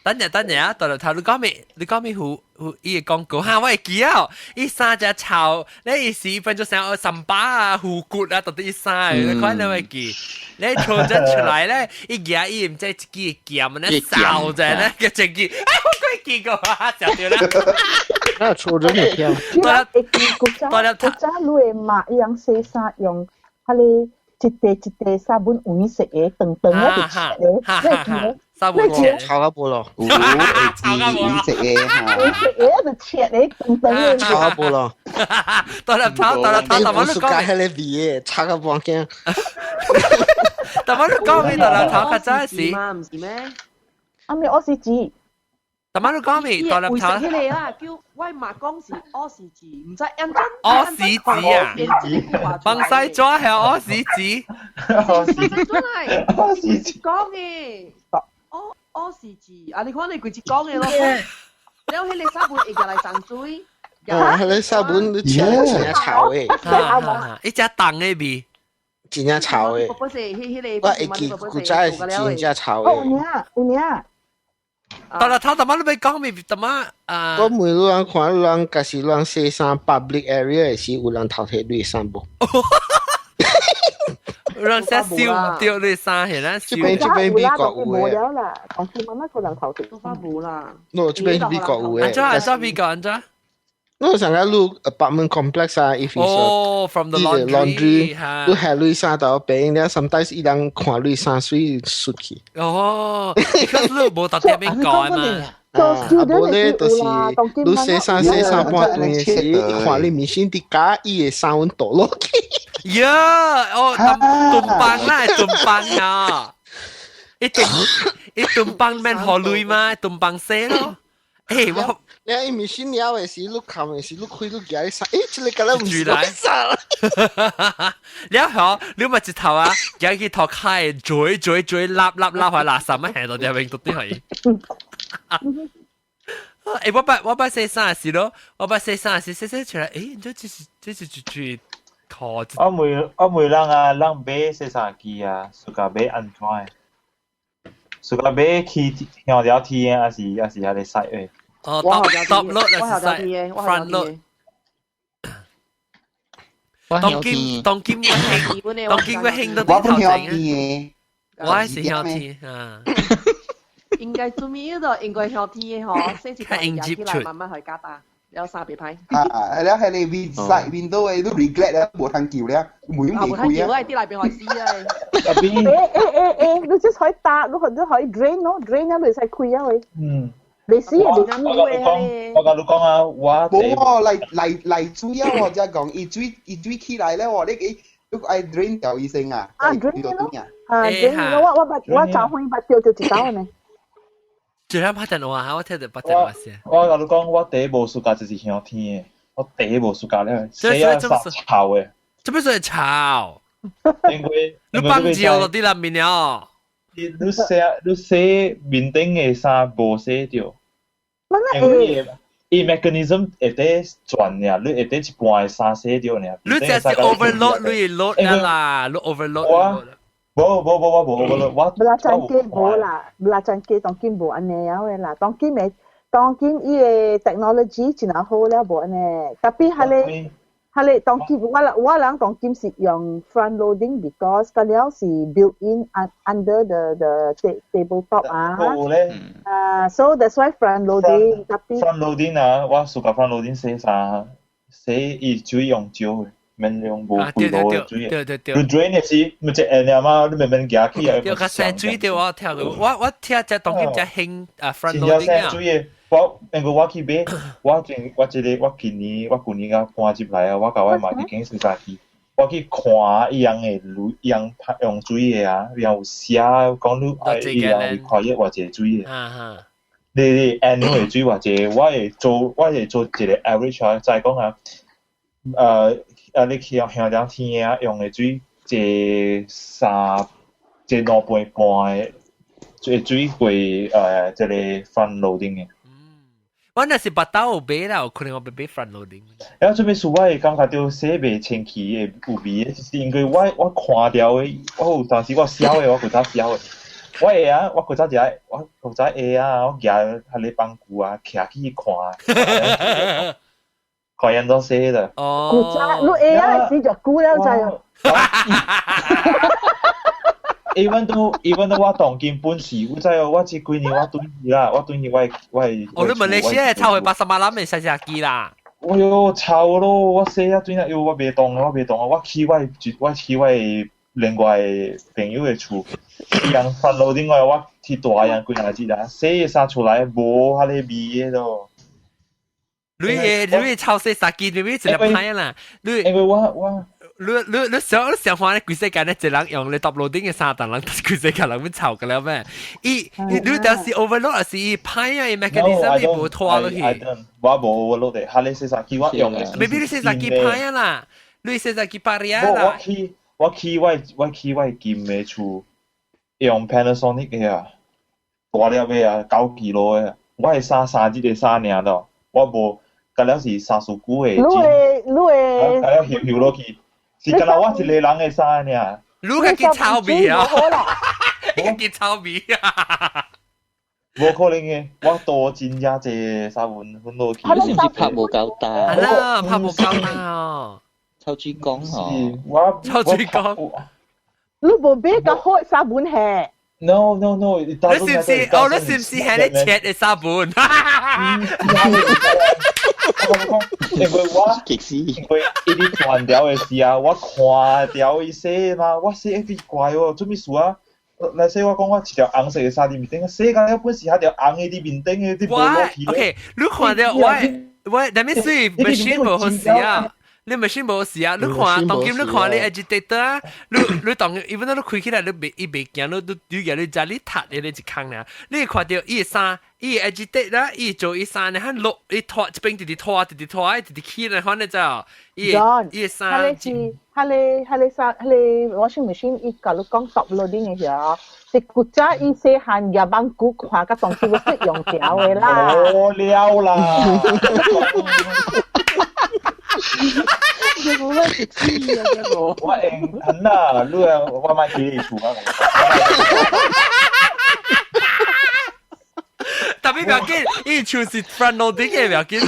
等陣等陣啊！到頭頭你講咩？你講咩？有有伊個廣告哈，我會記啊！伊衫只臭，你伊時分做成三巴啊、虎骨啊，到底伊衫，你看你會記？你穿咗出來咧，伊舉伊毋知一支劍咧，掃者咧，個隻記，哎，我鬼記過啊，笑掉啦！那錯咗你票。會記古早古早你會媽伊樣洗衫用，彼個一塊一塊砂本黃色的，長長的就切的，你記無？砂本切，炒到無咯？有，炒到無咯？色的，黃色的就切的，長長的。炒到無咯？到了頭，到了頭，大媽你講。彼個味的，炒到無驚。大媽你講咩？到了頭較早時。唔是咩？啊咩？我是指。大媽你講咩？到了頭。迄個啦，叫我媽講是屙屎紙，毋知按怎。屙屎紙啊！幫西紙係屙屎紙。真係。屙屎紙。講嘅。屙屙屎紙，啊！你看你規只講嘅咯。了彼個砂盆會入來沖水。哦，彼個砂盆你真正臭的。一隻重的味。真正臭的。不是，彼彼個。我會記古早是真正臭的。哦，有影，有影。到了頭，大媽你欲講咩？大媽啊！我問你人看，你人假使人洗衫 public area 的時，有人偷提你的衫無？有人寫燒掉你衫係啦，這邊這邊美國有的。無了啦，當時媽媽個人頭提。都發無啦。喏，這邊美國有的。按怎按怎美國按怎？我上個你 apartment complex 啊，if 哦，from the laundry，你下你衫到邊了，sometimes 伊人看你衫水出去。哦，because 你無特別邊講嘛。啊，無咧就是你洗衫洗衫半頓的時，看你面先佇家伊的衫阮倒落去。呀，哦，tumpang 啦，tumpang 啊！伊 tum 伊 tumpang 免予鐳嘛，tumpang 洗咯。欸，我你伊面先了的時，你看的時，你開你舉衫，欸，這個敢若毋是我衫。了後，你咪一頭啊，舉去頭開，嘴嘴嘴，立立立下垃圾乜喺度，入面到底係。欸，我捌洗衫時咯，我捌洗衫時洗洗出來，欸，這這是這是一句靠。我問人啊，人買洗衫機啊，暑假買按怎的？暑假買去向了天，還是還是遐個 side 的？哦，top load 還是 side front load？當今當今我興，當今我興到我不曉天的，我還是曉天啊。應該做咩都應該曉天的嗬，洗一擺起來慢慢去加大，有三別派。啊，了係你 win side window 的，你 regret 了，無通救了，門未開啊。無通救啊，佇內邊開死啊。欸欸欸欸，你只可以打，你你可以 drain 咯，drain 啊，你使開啊喂。嗯。你死我我講，我甲你講啊，我無喎，嚟嚟嚟水啊！我則講，伊水伊水起來咧喎，你給你愛 drain 掉伊先啊。啊 drain 咯，啊 drain 咯，我我捌我早昏捌掉掉一道呢。最後拍電話，我聽到拍電話先。我共你講，我第一無暑假就是香天的，我第一無暑假咧，洗啊衫臭的。做咩做臭？因為你放尿落啲內面了。你洗面頂的衫無洗著。因為伊 mechanism 會得轉爾，你會得一半的衫洗著爾。你這是 overload，你 load 啦，你 overload。我無無無我無 overload，我無啦，轉機無啦，無啦轉機當今無按呢樣的啦，當今的當今伊的 technology 真好了無按呢，tapi 彼个彼个當今我我人當今是用 front loading because 個了是 built in under the tabletop 啊。有咧。啊，so that's why front loading tapi front loading 啊，我暑假 front loading 洗衫，洗伊水用少的，免用無規路的水。對對對。你 drain 的時，咪一按爾嘛，你慢慢行起來。對，較省水對我聽到，我我聽只當今只興啊 front loading 啊。省水的，我因為我去買，我前我這個我今年我舊年才搬入來啊，我共我媽佇間洗衫機，我去看伊人的伊人用水的啊，伊人有寫講你愛伊人會看偌濟水的。你你 annual 的水偌濟，我會做我會做一個 average 啊，再講啊，你去兄弟天啊用的水，這三這兩杯半的，這水過這個 front loading 的。我若是腹肚有買啦，有可能我欲買 front loading。然後做咩事我會感覺著洗袂清氣的有味的，就是因為我我看著的，我有當時我痟的，我古早痟的，我會啊，我古早就愛，我古早會啊，我舉彼个放具啊，徛去看，看𪜶怎洗的。哦。古早你會啊，時就久了就。 Even though 我當今本事，我知哦，我這幾年我轉去啦，我轉去我我哦，你問你先抽去八十萬攬嘅洗衫機啦。哎喲，臭咯！我洗啊轉啊，喲，我袂動，我袂動啊！我去我我去我另外朋友的厝，伊人翻路頂外，我去大人幾若日啊，洗的衫出來無彼個味的咯。你的你的臭洗衫機，你咪一個歹啦。你因為我我。你你你想你想看咧，規世界咧，一人用咧 top loading 的衫，但人規世界人欲臭個了咩？伊你就是 overload 是伊歹啊，伊 mechanism 伊無拖落去。我無 overload 的，彼个洗衫機我用的。 maybe 你洗衫機歹啊啦，你洗衫機百爾啦。我去我去我我去我金的厝用 Panasonic 的啊，大粒的啊，9 kilo 的，我的衫三日的衫爾咯，我無，甲了是三四久的。你會你會。甲了翕翕落去。是敢若我一個人的衫爾。你家己臭味啊！你家己臭味啊！無可能的，我多真正濟衫粉粉落去。你是毋是拍無夠大？係啦，拍無夠大哦。臭水缸哦。我臭水缸。你無買較好的沙本嘿？ No no no！你是毋是？哦，你是毋是係咧切的沙本？因為我因為伊佇傳掉的時啊，我看著伊洗嘛，我洗一直怪哦，做咩事啊？來說我講我一條紅色的衫佇面頂，洗甲了本是彼條紅的佇面頂的，佇無落去。 OK，你看著我我，但係水 machine 無好時啊。你 machine 無事啊！你看，當今你看你 agitator 啊，你你當，even 你開起來你袂伊袂驚，你你你你在你讀的你一空爾，你會看著伊的衫，伊 agitate 啦，伊做伊衫呢，彼落伊拖一邊直直拖，直直拖，直直起來，反正就伊伊的衫。彼個是，彼個彼個衫，彼個 washing machine 伊共你講 top loading 的時候，是古早伊細漢入網古看，佮當時要識用條的啦。無了啦。這個我食屎啊！這個我用很啦，你啊，我莫去你厝啊。特別不要緊，伊厝是 front loading 的，不要緊。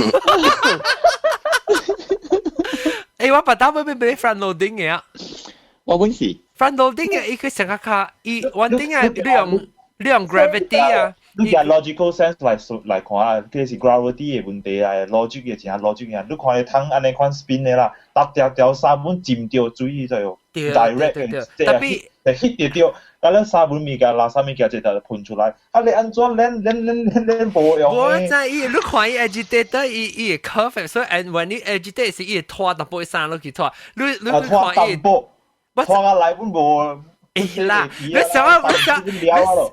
欸，我腹肚欲買 front loading 的啊。我本是 front loading 的，伊去上較較，伊穩定啊，你用你用 gravity 啊。你用 logical sense 來來看啊，這是 gravity 的問題啊，logic 的真 logic 啊。你看伊桶按呢款 spin 的啦，逐條條沙本浸著水就有 direct 的， tapi 彼著，啊咱沙本物件、垃圾物件，這就噴出來。啊你按怎咱咱咱咱咱無用？我知伊，你看伊 agitator，伊伊會 curve，所以 and when 你 agitate 時，伊會拖淡薄衫落去拖。你你看伊，拖淡薄，拖啊來本無。會啦，你想啊，你想，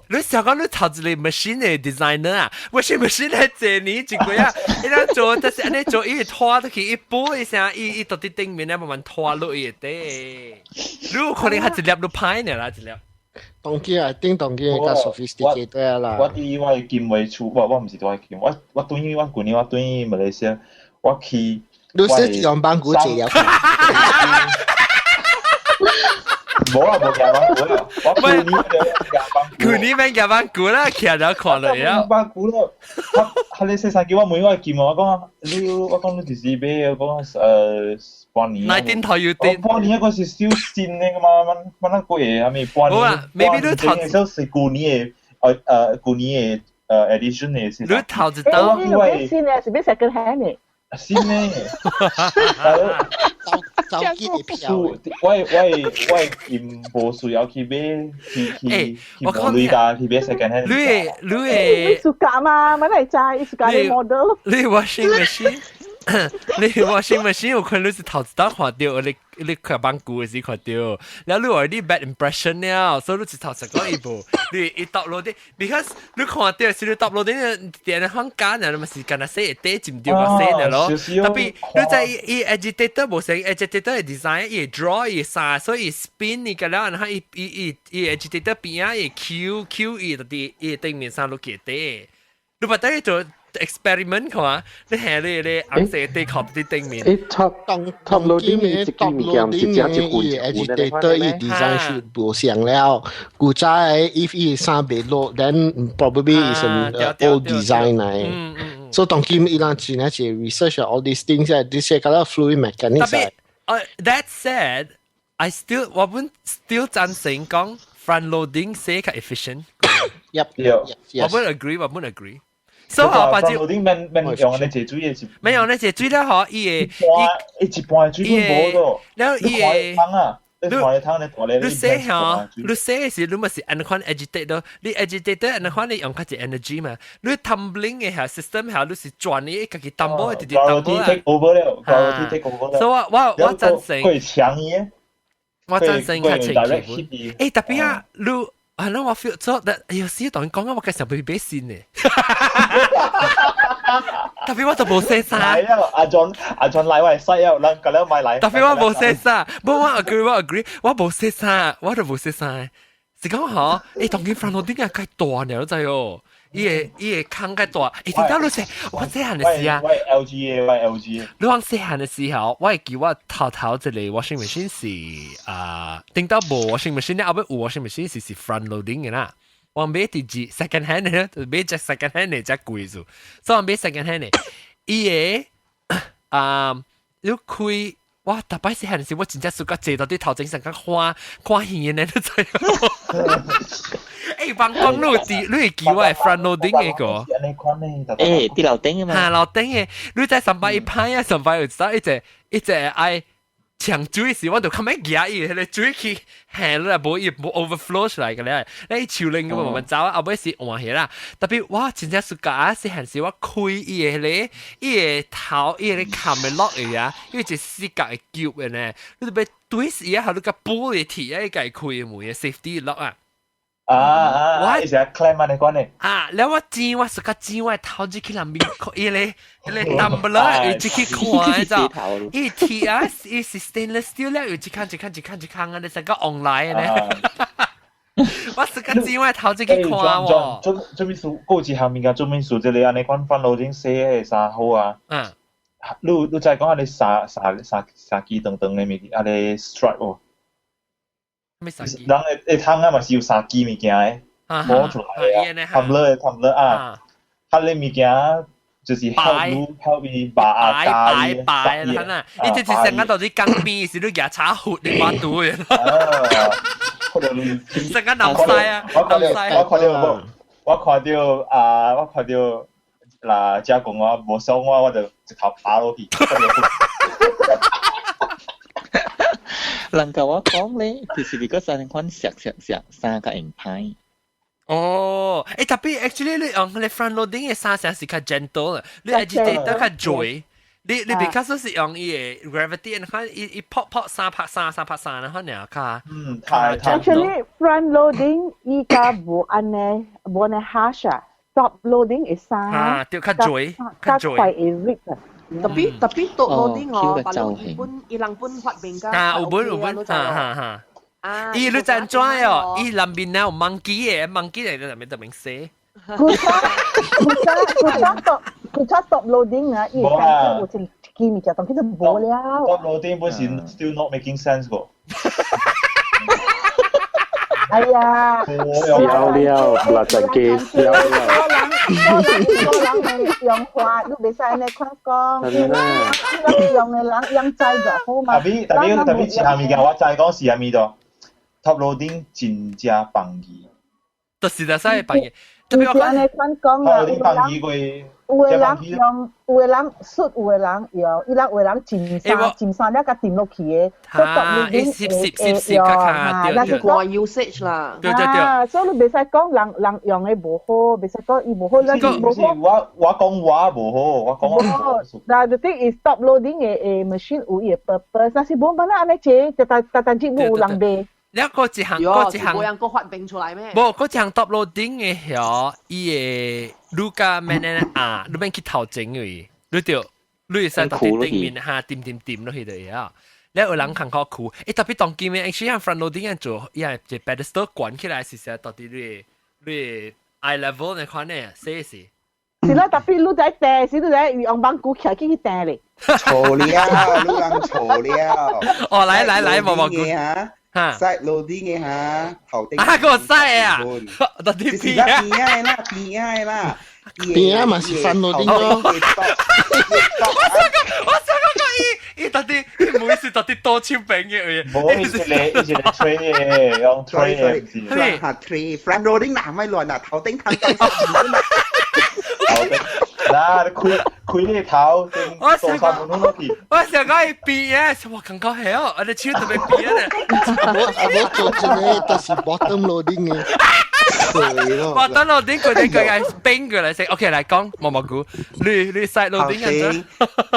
你想講你頭一個 machine 的 designer 啊，washing machine 咧這年一個啊，伊咧做，但是按呢做，伊會拖落去，伊補一聲，伊伊到底頂面咧慢慢拖落伊會底。你有可能係一粒都歹呢啦，一粒。當機啊，頂當機較 sophisticated 啦。我佇我的金華厝，我我毋是佇我金，我我對於我舊年我對於馬來西亞，我去。你是用板鼓借了？無啊，無夾板鼓啦，我舊年就夾板鼓。舊年免夾板鼓啦，徛咗看落啊。板鼓咯，他你洗衫機，我問我金我講你，我講你就是買，我講半年。那頂頭有頂。半年嗰是小新的嘛，蠻蠻那貴的，係咪半年？無啊，maybe 你頭。是舊年的，舊年的edition 的。你頭一刀。你買新的，是買 second hand 的。新的，走機的票。我我我因無需要去買，去去去無鐳㗎，去買 second hand。你你你暑假嘛，咪嚟知，暑假啲 model。你 washing machine，你 washing machine 有可能你是頭一刀看到，你你看板鼓的時看到，然後你有啲 bad impression 了，所以你一頭就講伊無，你一搭落啲，because 你看到是你搭落啲，電放假呢，你咪是干那洗底浸掉個洗呢咯。特別你在伊 agitator 無成 agitator 的 design，伊 draw 伊啥，所以 spin 你個了，然後伊伊伊伊 agitator 邊啊，伊 Q Q 伊就佇伊頂面上落去底，你把等做 experiment 看，你下你你紅色底靠佇頂面。誒，top top loading 一支物件，毋是只一罐一罐的 agitator 伊 design 是無相了。古早的 if 伊衫袂落，then probably is an old design 來。所以當今伊人真係是 research all these things 啊，這些個 fluid mechanics。特別，that said, I still 我本 still 贊成講 front loading 寫較 efficient。 Yep. 我本 agree，我本 agree。所以我把這 loading 免免用呢隻水的是，免用呢隻水了嗬，伊會一半水都無咯。了後伊會啊，你看湯咧大咧，你洗嗬，你洗的時你咪是按款 agitate 咯，你 agitate 按款你用較濟 energy 嘛，你 tumbling 的下 system 下你是轉你家己 tumble 直直 tumble 啊。take over 了，gravity take over 了。所以我我我贊成。佢強伊，我贊成較清氣。誒，特別啊，你。啊，那我 feel 做，但有時當講啊，我嘅時候被買新的。特別我就無洗衫。係啊，阿 John 阿 John 來我係洗啊，咱個了買來。特別我無洗衫，無我 agree 我 agree，我無洗衫，我就無洗衫。是講嗬，誒，當今 front loading 啊，較大呢，你知哦。伊會伊會空較大，誒，聽到你說，我細漢的時啊，我 LG 的，我 LG。你講細漢的時候，我會記我頭頭一個 washing machine 是啊，頂到無 washing machine，後尾有 washing machine 是是 front loading 的啦。我買佇字 second hand 的，就買隻 second hand 的才貴數，所以我買 second hand 的，伊個啊，你開。哇！逐擺細漢時，我真正暑假坐到佇頭前上較看看戲的呢，你知無？欸，幫講你有佇，你會記我的 front loading 的個？欸，佇樓頂的嘛。哈，樓頂的，你在上擺一拍啊，上擺有知道一隻一隻愛搶水時，我就較免舉伊，彼個水去下落來，無伊無 overflow 出來個咧，你樹林咁慢慢走啊，後尾是換起啦。特別我真正暑假啊，細漢時我開伊個彼個，伊個頭，伊個冚的落去啊，因為一四角的球的呢，你就欲對死啊，你共玻璃鐵啊，伊家開門的 safety lock 啊。啊啊！我是 clamp 按呢款的。啊，了我剪我是較剪我頭入去內面，伊個伊個 tumbler 伊入去看，你知道？伊鐵啊，伊是 stainless steel 了，有一空一空一空一空啊，你成個 online 呢？我是較剪我頭入去看喎。做做咩事？過一項物件做咩事？這個按呢款 front loading 洗的衫好啊。嗯。你你知講按呢衫衫衫衫機長長的物件，按呢 stripe 哦。咩三支？人會會通啊嘛是有三支物件的，摸出來啊，tumbler 的 tumbler 啊，彼个物件就是 help 你 help 伊拔啊擺擺擺啦，你這是成個到底江邊是你舉叉壺你把毒的。成個南西啊，南西。我看到無？我看到啊，我看到嗱，遮講我無爽我，我就一頭趴落去。人共我講咧，就是你個三款錫錫錫衫較會歹。哦，欸，特別 actually 你用你 front loading 的衫成是較 gentle 啦，你 agitator 較濟，你 because 是用伊个 gravity，你看伊伊撲撲三拍三三拍三，然後爾較嗯，太太 Actually front loading 依家無按呢無按呢 harsh 啊，top loading 會衫啊，對，較濟較濟較快會 rip 啊。特別 top loading 哦，哦別人伊本伊人本發明㗎。啊，有本有本，哈哈哈。啊，伊你知怎哦？伊南邊有 monkey 嘅，monkey 嚟到南邊特別細。古早古早古早 top loading 啊，伊無啦有一支物件，當叫做無了。 Top loading 本是 still not making sense 個。哎呀，笑了，六十幾笑了。多人用話，你袂使按呢款講。係啦。人用的人用知就好嘛。特別一項物件，我知講是啥物都，top loading 真正放棄。就是就使放棄。特別我按呢款講啊，top loading 放棄過。有的人用，有的人術，有的人用，伊人有的人浸衫，浸衫了共沉落去的，啊，伊攝攝攝攝較較對對。看 usage 啦。對對對。所以你袂使講人人用的無好，袂使講伊無好，咱無好。我講我無好，我講我無好。嗱，the thing is top loading 的的 machine 有伊的 purpose，但是無辦法按呢坐，逐逐逐逐節有人買。你嗰一項嗰一項無人閣發明出來咩？無，嗰一項 top loading 的遐，伊會愈加免咧啊，你免去頭前位，你就你會使特別頂面哈，掂掂掂落去就會啊。你有人看較苦，欸特別當今嘅，actually front loading 做，伊係一 pedestal 懸起來，是實到底你你 eye level 那款呢，試試。是啦，特別你在掟，是你在用網具徛起去掟咧。錯了，你人錯了。哦，來來來，無無嘅嚇。side loading 嘅嚇，頭頂。啊，個 side 啊，到底邊啊？邊仔啦，邊仔啦。邊仔嘛是 front loading 咯。我想講伊伊到底伊每次到底多手柄嘅嘢。無，伊是個伊是個 tray 嘅，用 tray 嘅。嚇 tray front loading 嗱咪亂嗱，頭頂頭頂。嗱，你開開你頭，我想講我想講伊邊啊，我感覺係哦，我的手特別邊啊。我做一個就是 bottom loading 嘅。 bottom loading 佢哋佢係冰過嚟食。OK，來講毛毛菇，你你 side loading 啊？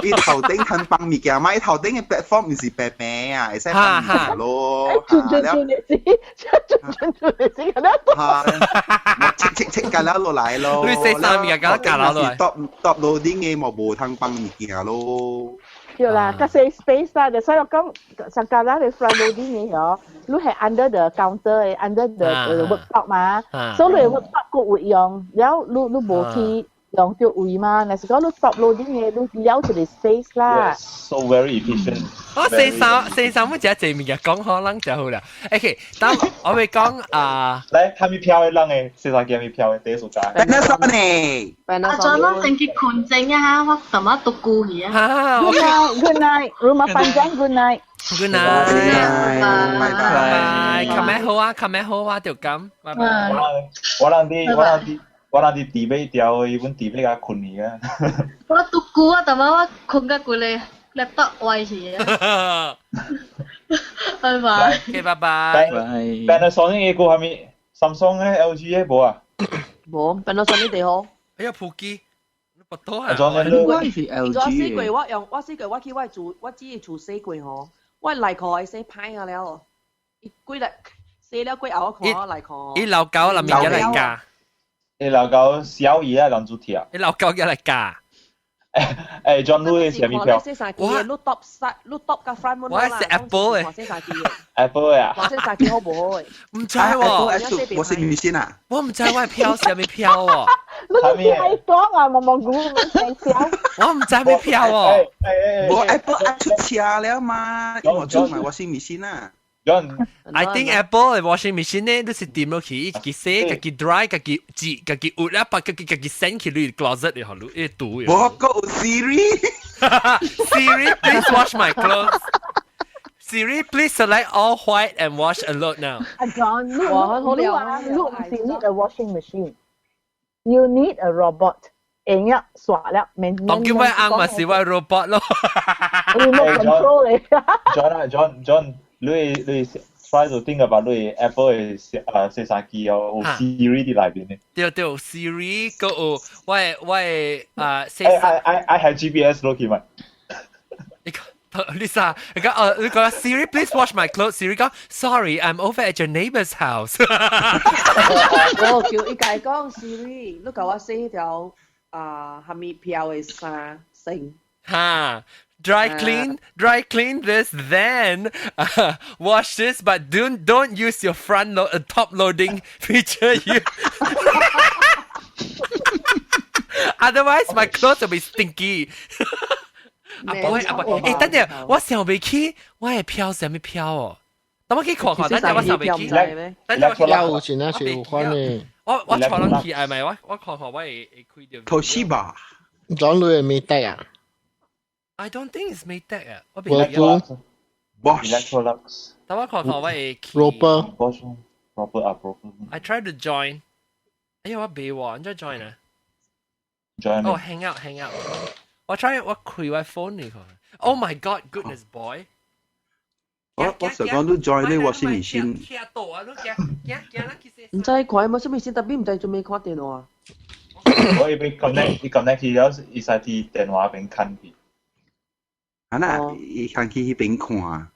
你頭頂吞放物件嘛？你頭頂嘅 platform 唔是白白啊，會使放物件咯。轉轉轉嘅事，轉轉轉嘅事，嚇！切切切架了落來咯。你洗衫物件架架落來。 top top loading 嘅嘛無通放物件咯。對啦，較細 space 啦，就所以我講上架啦，你 front loading 嘅嗬，你係 under the counter 嘅，under the worktop 嘛，所以你 worktop 個會用，然後你你無去用到位嘛，若是講你 top loading 嘅，你了一個 space 啦。 So very efficient。我四三四三，我只濟物件講可能就好啦。OK，等我會講啊，來，蝦米票的人的，四三幾蝦米票的第一所在。 Panasonic。阿再攞正去困正啊！我什麼讀故去啊？Good night, good night, rumah panjang, good night. Good night，拜拜。琴日好啊，琴日好啊，就咁，拜拜。我人啲，我人啲。我人伫地尾條，伊阮地尾共困去啊。我讀故啊，但係我困到規个 laptop 壞去啊。拜拜。 OK，拜拜。 Panasonic 個係咪？Samsung 咧、LG 咧無啊？無，Panasonic 地好。哎呀，普機，不多啊。我是 LG 我洗過，我用我洗過，我去我厝，我只係厝洗過吼，我內褲會洗歹啊了，伊幾日洗了過後，我看我內褲。伊老狗內面一來教。你老狗小姨啊，人主題啊。你老狗一來教。誒，John Louis 是啥物票？我你 top side，你 top 佮 front 我是 Apple 誒。 Apple 啊。我洗衫機好無好誒？毋知喎。我是女性啊。我毋知我的票是啥物票喎。你你係講啊，毛毛菇唔使笑。我毋知咩票哦。我 Apple 出車了嘛，我做埋我是女性啊。 I think Apple 的 washing machine 呢，你是掂落去，伊家己洗，家己 dry，家己摺，家己焜了，把家己家己 send 去你 closet 裡，予你一堵。我個 Siri。 Siri, please wash my clothes. Siri, please select all white and wash a load now. 阿 John，你你啊，你毋是 need a washing machine. You need a robot. 會用刷了，免。當叫我翁嘛是我 robot 咯。 Remote control 嚟。 John 啊，John John，你你 try to think about 你 Apple 的啊洗衫機哦，有 Siri 佇內面的。對對，Siri 閣有我的我的啊，愛愛愛愛係 GPS 落去嘛？ Lisa，你講哦，你講 Siri please wash my clothes。Siri 講 Sorry, I'm over at your neighbor's house。我叫伊家講 Siri，你共我洗條啊，蝦米飄的衫先。哈。Dry clean this, then wash this, but don't use your top loading feature. You otherwise my clothes will be stinky. 阿伯阿伯，欸，等陣我想袂起，我會飄啥物飄哦？等我去看看，等陣我想袂起。等陣我有錢啊，是有關的。我坐人去係咪？我看看我會開著。 Toshiba，講你係咩帶啊？ I don't think it's Maytag 啊，我未記得。 Bosch。 Electrolux。等我看看我會。 Roper。 Bosch。 Roper 啊，Roper。 I tried to join。哎呀，我未喎，你再 join 啊？join。哦，hang out，hang out。我 try 我開我 phone 嚟看。Oh my God, goodness boy！我想講都 join 呢我先先。毋知看無啥物先，特別毋知做咩看電話。我伊欲 connect，伊 connect 去了，伊使佇電話邊看去。啊那，伊看去彼邊看。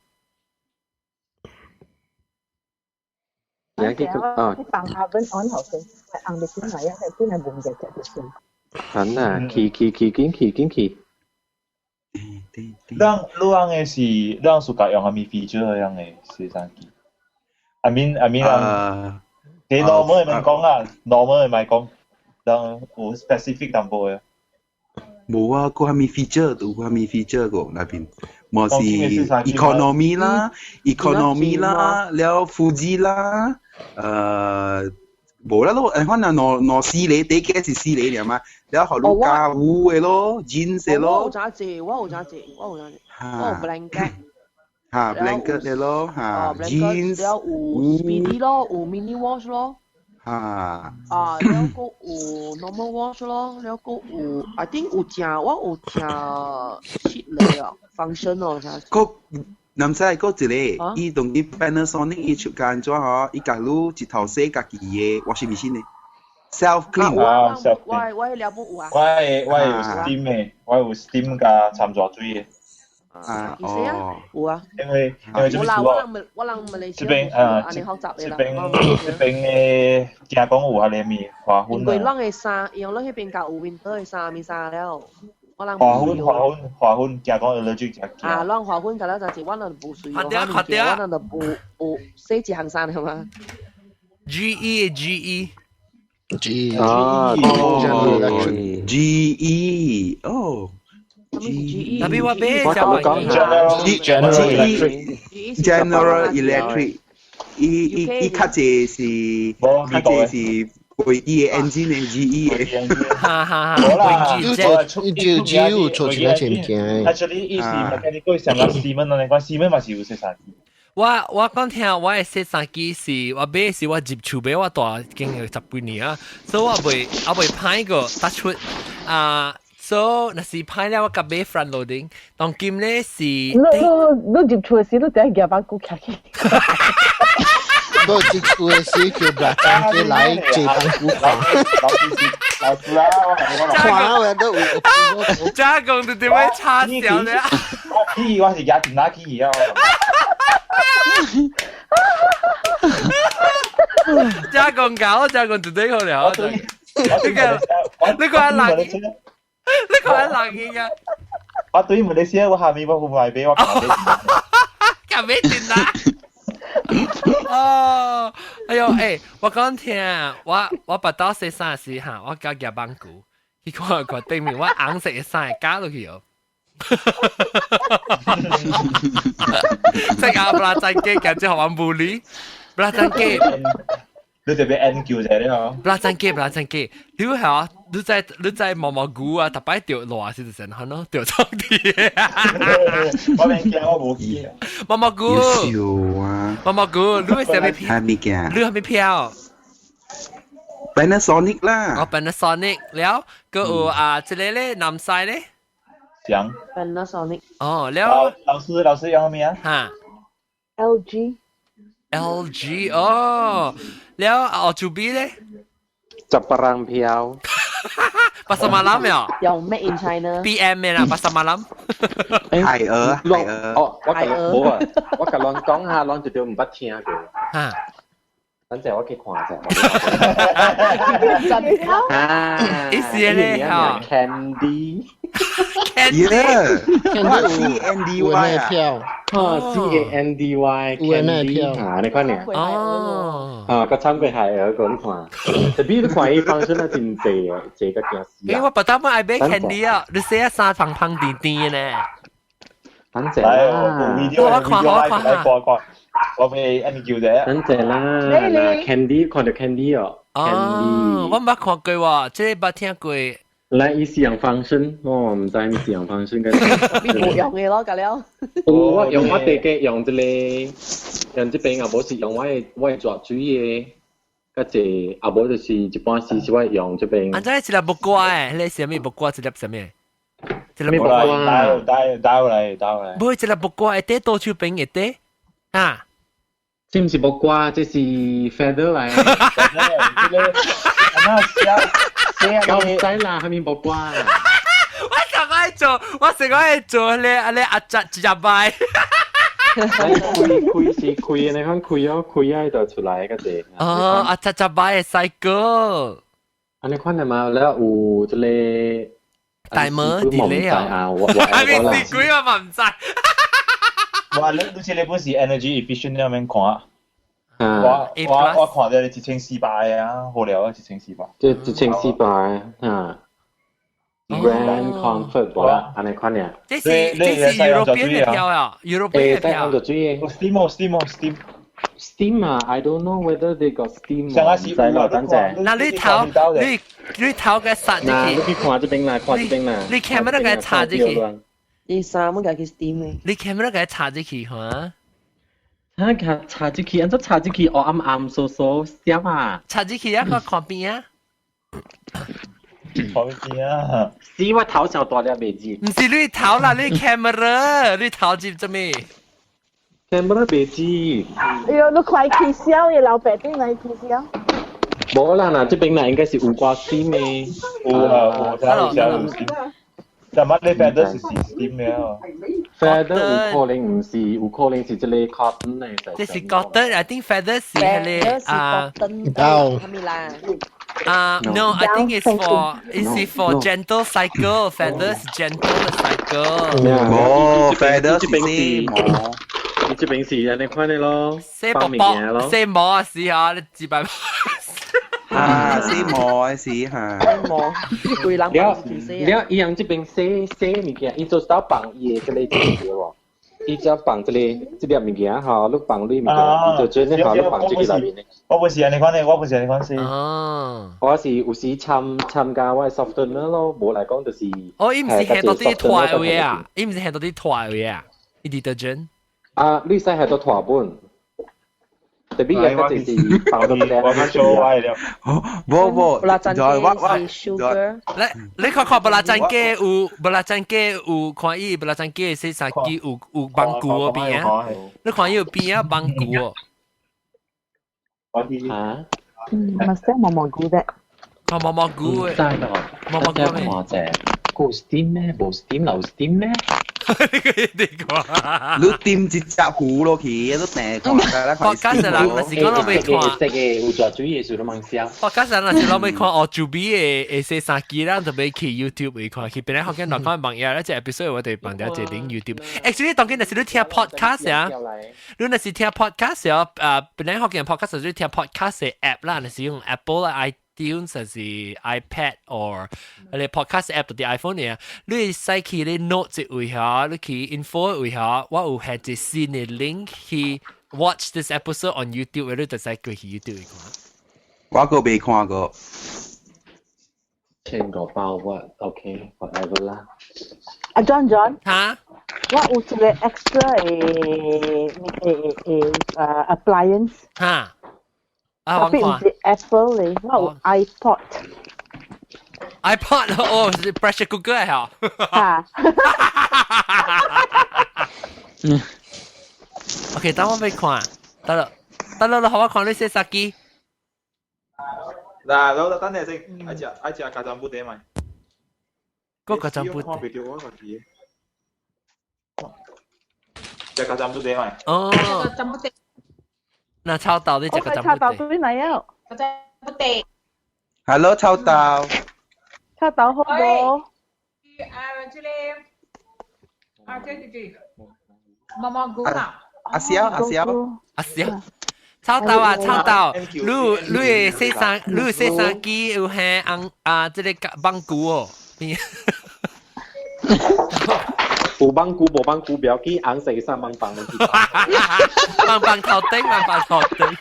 你去啊？你放 oven on 後先，紅的進來啊，進來聞者就先。好啦，去去去，緊去緊去。咱你人的是，咱暑假用啥物 feature 樣的洗衫機？I mean，啊，你 normal 的免講啊，normal 的莫講，咱有 specific 淡薄的。無啊，閣啥物 feature 有啥物 feature 個那邊，無是 economy 啦，economy 啦，了 Fuji 啦，無啦咯，反正兩兩四個，第一個是四個爾嘛，了予你加有的咯，jeans 的咯。我有誠濟，我有誠濟，我有誠濟，我有 blanket。哈，blanket 的咯，哈，jeans。了有 speedy 咯，有 mini wash 咯。哈。啊，了閣有 normal wash 咯，了閣有，I think 有誠，我有誠七個啊，function 哦，誠。閣，毋知閣一個，伊當今 Panasonic 伊出間怎嗬，伊共你一頭洗家己的 washing machine 的，self clean。啊，self 我我了無有啊。我有 steam 的，我有 steam 加摻熱水的。啊，哦，有啊。因為這邊我人我人馬來西這邊啊，這邊的驚講有遐個物花粉。因為咱的衫，因為咱彼邊較有 winter 的衫物衫了。我人花粉花粉花粉，驚講 allergic 誠驚。啊，咱花粉甲了就是我人無隨，我人就無無洗一項衫了嘛。 GE GE G 啊，GE 哦。特別我俾我講 General Electric，General Electric，伊伊伊較濟是較濟是飛機的 engine 的 GE 的，哈哈哈。無啦，就只有做其他物件。 Actually，伊是 mechanical 上個 Siemens 那個 Siemens 嘛是有洗衫機。我講聽，我的洗衫機是我買是我入厝買，我大經有十幾年啊，所以我未歹過突出啊。所以若是歹了，我共買 front loading。當今咧是，你你入厝的時，你第一夾把鼓徛起。你入厝的時叫白單機來坐班鼓看。老師啊，我看我都有。加工就點樣插小咧？起我是夾電腦起啊。加工搞，加工就對好了。你個係冷，你個係冷嘅。我對馬來西亞，我下面我唔買俾我。夾咩電腦？哦，哎呦，欸，我講聽，我腹肚洗衫時哈，我共夾板鼓，去看看頂面我紅色的衫會加落去哦。即阿布拉贊機，夾之後玩無理，布拉贊機。你特別 N 叫者咧嗬？布拉贊機，布拉贊機，你係你在毛毛菇啊，特擺掉落是就成可能掉倉啲。我免驚，我無去。毛毛菇，啊！毛毛菇，你係啥物票？啥物件？你係咩票？Panasonic 啦。哦，Panasonic 了，閣有啊，這個咧，南西咧。講。 Panasonic。哦，了。老師用咩啊？哈。 LG。 LG 哦，了哦，主筆咧？十八人票。別 Pasar malam 呀？用 Made in China。 BM 嘅啦，pasar malam。海鵝，海鵝。哦，我甲無啊，我甲攏講下，攏就對毋捌聽過。嚇！等陣我去看下。真啊！意思咧嚇，Candy。 Yeah，C N D 有 Y 啊。那票，啊，CANDY。有那票。啊，你看呢？哦。啊，個參過海鵝個你看，特別你看伊方式啊，真濟啊，濟個驚死欸，我不但愛買 candy 啊，你寫衫胖胖甜甜的呢。等陣來，啦，我我看我看來看看，我俾按你叫者。等陣啦，嗱，Candy 看到 Candy 哦。哦，我毋捌看過喎，這個捌聽過。來，伊是用方式，我毋知伊是用方式嘅。你冇用嘅咯，咁了。有我用我地嘅用這個，用這邊啊，無是用我的蛇水的，較濟啊無就是一般時是我用這邊。啊，這一粒木瓜誒，那個啥物木瓜，一粒啥物？一粒木帶瓜。帶帶來帶來。無一粒木瓜會佇倒手邊會佇啊？這毋是木瓜，這是 feather 來。那寫我毋知啦，啥物木瓜？我上愛做，我上愛做咧，啊咧阿侄一只擺。開開是開，你看開哦，開啊就出來個隻。哦，阿侄只擺的細個。啊，你看嘛，了有這個大毛佇咧啊，我還沒死鬼我嘛毋知。哇！你這個本是 energy efficient 那邊看。我看到1400啊，好了啊，一千四百。這1400啊。Grand Comfort 無啦，按呢款爾。這是 European 的票啊，European 的票。 Steam 哦，Steam 哦，Steam。 Steam 啊，I don't know whether they got steam。上下是唔知啦，等陣。那你頭你頭嘅殺入嗱，去，你去看這邊啦，看這邊啦。你 camera 給插入去。你衫乜嘅去 steam 嘅？你 camera 給插入去嚇。啊，插入去，按怎插入去？黑暗暗嗖嗖閃啊！插入去啊，看看邊啊。看邊啊！死我頭上大粒袂字。毋是你頭啦，你 camera，你頭接做咩？camera 袂字。哎呦，你快起笑嘅老爸頂來起笑。無啦，嗱，這邊啦應該是有掛 steam 的。有啊，有有有 steam。但乜你 feather 是 steam 嘅啊？feather 有可能毋是，有可能是這個 cotton 的。這是 cotton，I think feather 是彼個啊。 Down。啊，no, I think it's for gentle cycle. Feathers gentle cycle. 哦，feather 這邊是毛，你這邊是按呢款的咯，洗薄薄，洗毛啊是啊，你幾百。啊，洗毛是嚇。毛，規人了了，伊人這邊洗洗物件，伊做到放伊的這個這個喎。伊只放這個這粒物件吼，你放你物件，伊就將你吼，你放這個內面的。我不是按呢款的，我不是按呢款洗。哦。我是有時參加我的 softener 咯，無來講就是。哦，伊毋是下到啲拖的啊，伊毋是下到啲拖的啊，伊 detergent。啊，你使下到拖本。特別有個就是放到我做歪了。無無，我我 sugar。你看看布拉贊雞有布拉贊雞有看伊布拉贊雞洗衫機有網具嗰邊啊？你看伊有邊啊網具哦。嚇？嗯，咪寫毛毛菇啫。看毛毛菇嘅。真係毛毛菇咩？看者，有 steam 咩？無 steam 留 steam 咩？你講，你掂一隻糊落去，你訂看，博家人若是講攏未看，食嘅有蛇水嘅時都蠻痟。博家人若是攏未看哦，做比的洗衫機咱就欲去 YouTube 去看，去邊咧學緊落看網頁，咧隻 episode 我哋放咗一個 link YouTube。Actually 當今若是你聽 podcast 啊，你若是聽 podcast 啊，本來學緊 podcast 就聽 podcast 的 app 啦，若是用 Apple 啦、iTunes 還是 iPad or 你 podcast app 到啲 iPhone 呢，你使去你 note 位下，你去 info 位下，我有下一新的 link 去 watch this episode on YouTube，你就使過去 YouTube 看。我閣未看過。千個包我 OK，whatever 啦。阿 John John，嚇？我有一個 extra 的 appliance。嚇？啊，特別毋是 Apple 咧，我有 iPod。 iPod 哦，是 pressure cooker 啊！嚇。 OK，等我欲看，得啦，得啦，好我看你洗衫機。嗱，老等陣先，愛食愛食加餐布袋嘛。個個占卜。看袂著我家己。這個占卜地咪？哦。占卜地。那臭豆你這個占臭豆卜地？對嚟啊！占卜地。 Hello，臭豆。臭豆好無？啊，這個啊，這這這，毛毛菇啊。阿蕭，阿蕭，阿蕭。臭豆啊，臭豆，你你的洗衫，你的洗衫機有係紅啊，這個網菇哦。有網菇無網菇，不要緊，紅色衫網棒落去。網棒頭頂，網棒頭頂。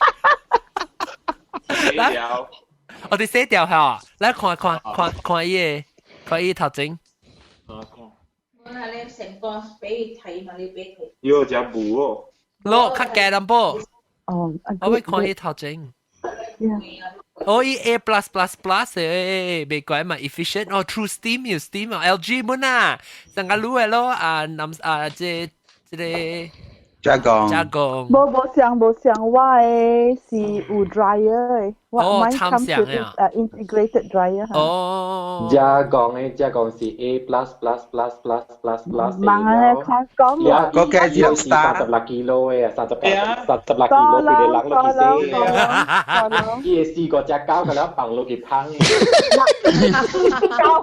來，我哋洗掉下，來看看看看伊個，看伊頭前。我係你成個俾睇嘛，你俾睇。有隻霧哦。攞較加淡薄。哦，我要看伊頭前。哦，伊 A plus plus plus 誒，袂怪嘛，efficient 哦，True Steam 有 Steam 哦，LG 本啊，上個滷的咯啊，南啊，這這個。加工。加工。無無像無像，我的是有 dryer 的，我哦， mine 參 comes 相 with 的。 integrated dryer。哦。加工的加工是 A plus plus plus plus plus plus 問啊，看講了，嗰個是 36 kilo 的，36 kilo 規個人落去洗，伊會四個隻狗，個了放落去芳。 9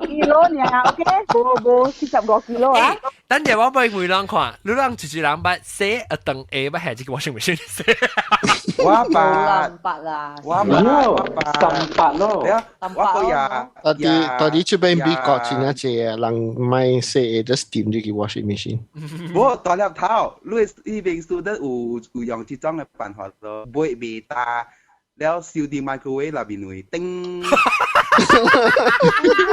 kilo 爾，OK，無無45 kilo 啊。等陣我俾每人看，你人一一人捌洗一頓下捌下這個 washing machine 洗。我捌，八啦，我捌，我捌，三八咯。我個也。到底到底這邊美國真正濟人買洗的 steam 這個 washing machine。無大粒頭，你呢邊 student 有有用這種的辦法咯，買袂大，了燒佇 microwave 內面會叮。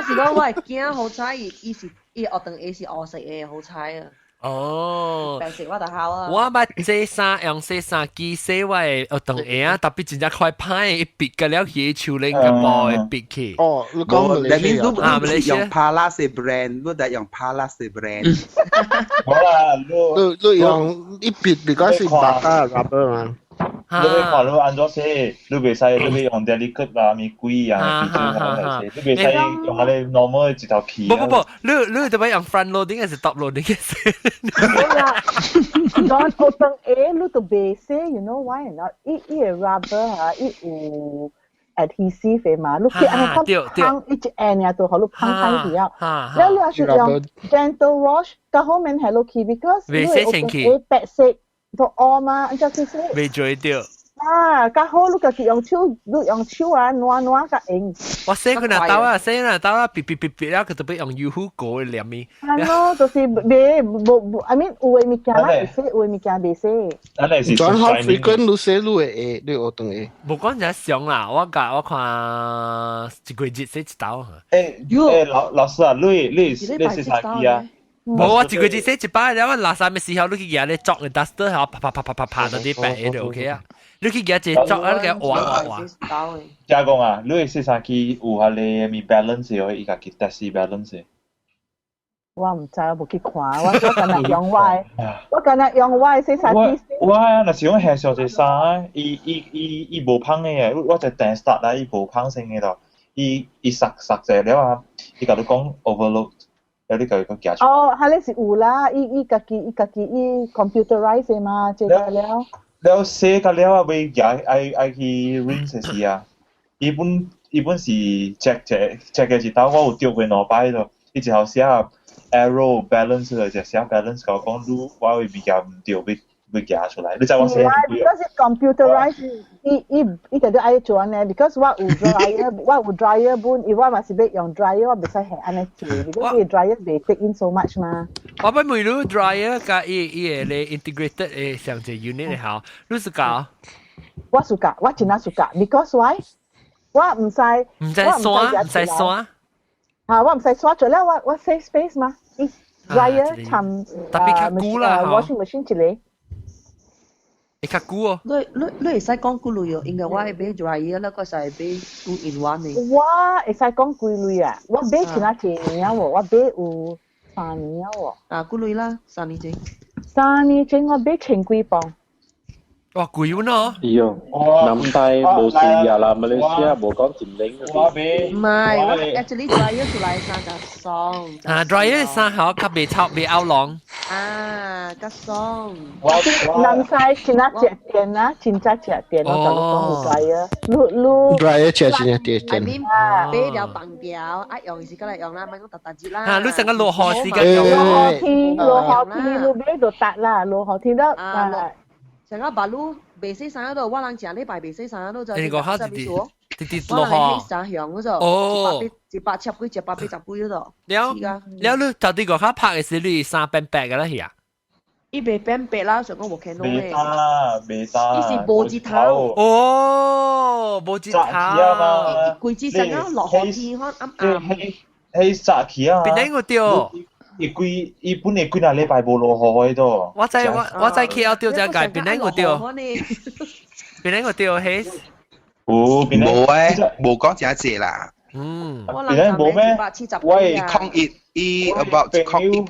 是講我係驚好彩，伊伊是伊學堂下是烏色的，好彩啊！哦，白色我就好啊。我捌洗衫用洗衫機洗我的學堂下啊，特別真正快歹，伊別個了去手拎個布會別去。哦，你講你你啊，馬來西用亞。 Palas 的 brand，你得用 Palas 的 brand。好啦，你你用一別比較是白啊 rubber 嘛。你欲看你按怎洗，你袂使你欲用 delicate 啦，物鬼啊，皮筋啊來洗，你袂使用嗰個 normal 的一條皮。不不不，你你特別用 front loading 還是 top loading 洗？冇啦，講學堂下你都袂洗，you know why not？伊伊個 rubber 嚇，伊有 adhesive 的嘛，你去按呢芳一一按爾就予你芳芳去啊。了你若是用 gentle wash，較好免下落去，because 袂洗清氣你白色都烏嘛，按怎去洗？袂做到。啊，較好你家己用手，你用手啊，軟軟較用。我洗佢若兜啊，洗若兜啊，別別別別了，佢特別用 UHU 過的黏咪。係咯，就是袂無無，I mean 有的物件咱會洗，有的物件袂洗。咱係是轉好 frequent 你洗你會會，你學堂下。無講真上啦，我甲我看一個月洗一兜。欸欸，老老師啊，你你你洗衫機啊？無，我一個月洗一擺，然後垃圾嘅時候，你去舉咧作個 duster，然後啪啪啪啪啪啪到啲白的就 OK 啊。你去舉一個作啊，你給挖挖挖。加工啊，你的洗衫機有彼个物 balance 哦，伊家己 test balance。我毋知，我無去看，我我干焦用我的，我干焦用我的洗衫機。我啊，若是講下上一衫，伊伊伊伊無芳的啊，我就訂 start 啦，伊無芳性的咯，伊伊殺殺者了啊，伊共你講 overload，了你共伊講寄出。哦，彼个是有啦，伊伊家己伊家己伊 computerize 的嘛，這個了。了洗甲了啊，欲寄愛愛去 rinse 時啊，伊本伊本是 check 者 check 嘅一道，我有著過兩擺咯，伊一頭寫 error balance 就寫 balance，共我講你我的物件毋對，欲欲寄出來，你知我寫是啦，because computerize，伊伊伊就愛做按呢，because 我有 dryer，我有 dryer 本，伊我嘛是欲用 dryer，我袂使係按呢做，because 伊 dryer 袂 take in so much 嘛。我欲問你 dryer 佮伊伊個咧 integrated 的上一個 unit 的好，你是搞？我 suka，我真正 suka，because why？我毋使，毋使刷，毋使刷。啊，我毋使刷咗了，我我 save space 嘛，伊 dryer 參特別較久啦，washing machine 一個。會較久哦。你你你會使講幾鐳哦？因為我會買 dryer 啦，我使買 two in one 的。我會使講幾鐳啊？我買起來一年喎，我買有3年喎。啊，幾鐳啦？3年前。 3年前我買千幾磅。哇，貴喎喏！哎喲，南西無是呀啦，馬來西亞無講真冷。我買唔係，我 actually dryer 出來衫較爽。啊，dryer 衫好較袂臭袂拗籠。啊，較爽。南西真啊食電啊，真正食電，我同你講有 dryer，你你 dryer 食真正 I 電。 mean 買了放掉，愛用時過來用啦，莫講逐逐日啦。啊，你成個落雨時間用。落雨天，落雨天，你買就得啦，落雨天得啊。成個馬路袂洗衫嗰度，我人成禮拜袂洗衫嗰度就。你個哈直直直直我落雨人洗衫用嗰度，哦，一百七幾、180幾嗰度。了了，你到底個哈拍嘅時，你衫變白嘅啦係啊？伊袂變白啦，上講無見到袂嘅。打袂打。伊是無日頭。哦，無日頭。規支成個落雨天，可暗暗。迄早起啊！邊個對？伊幾伊本來幾若禮拜無落雨嘅都。我知我我知 KL 對這個邊個對？邊個對？迄有邊無誒，無講誠濟啦。嗯，我人無咩？喂，空一伊 about 空一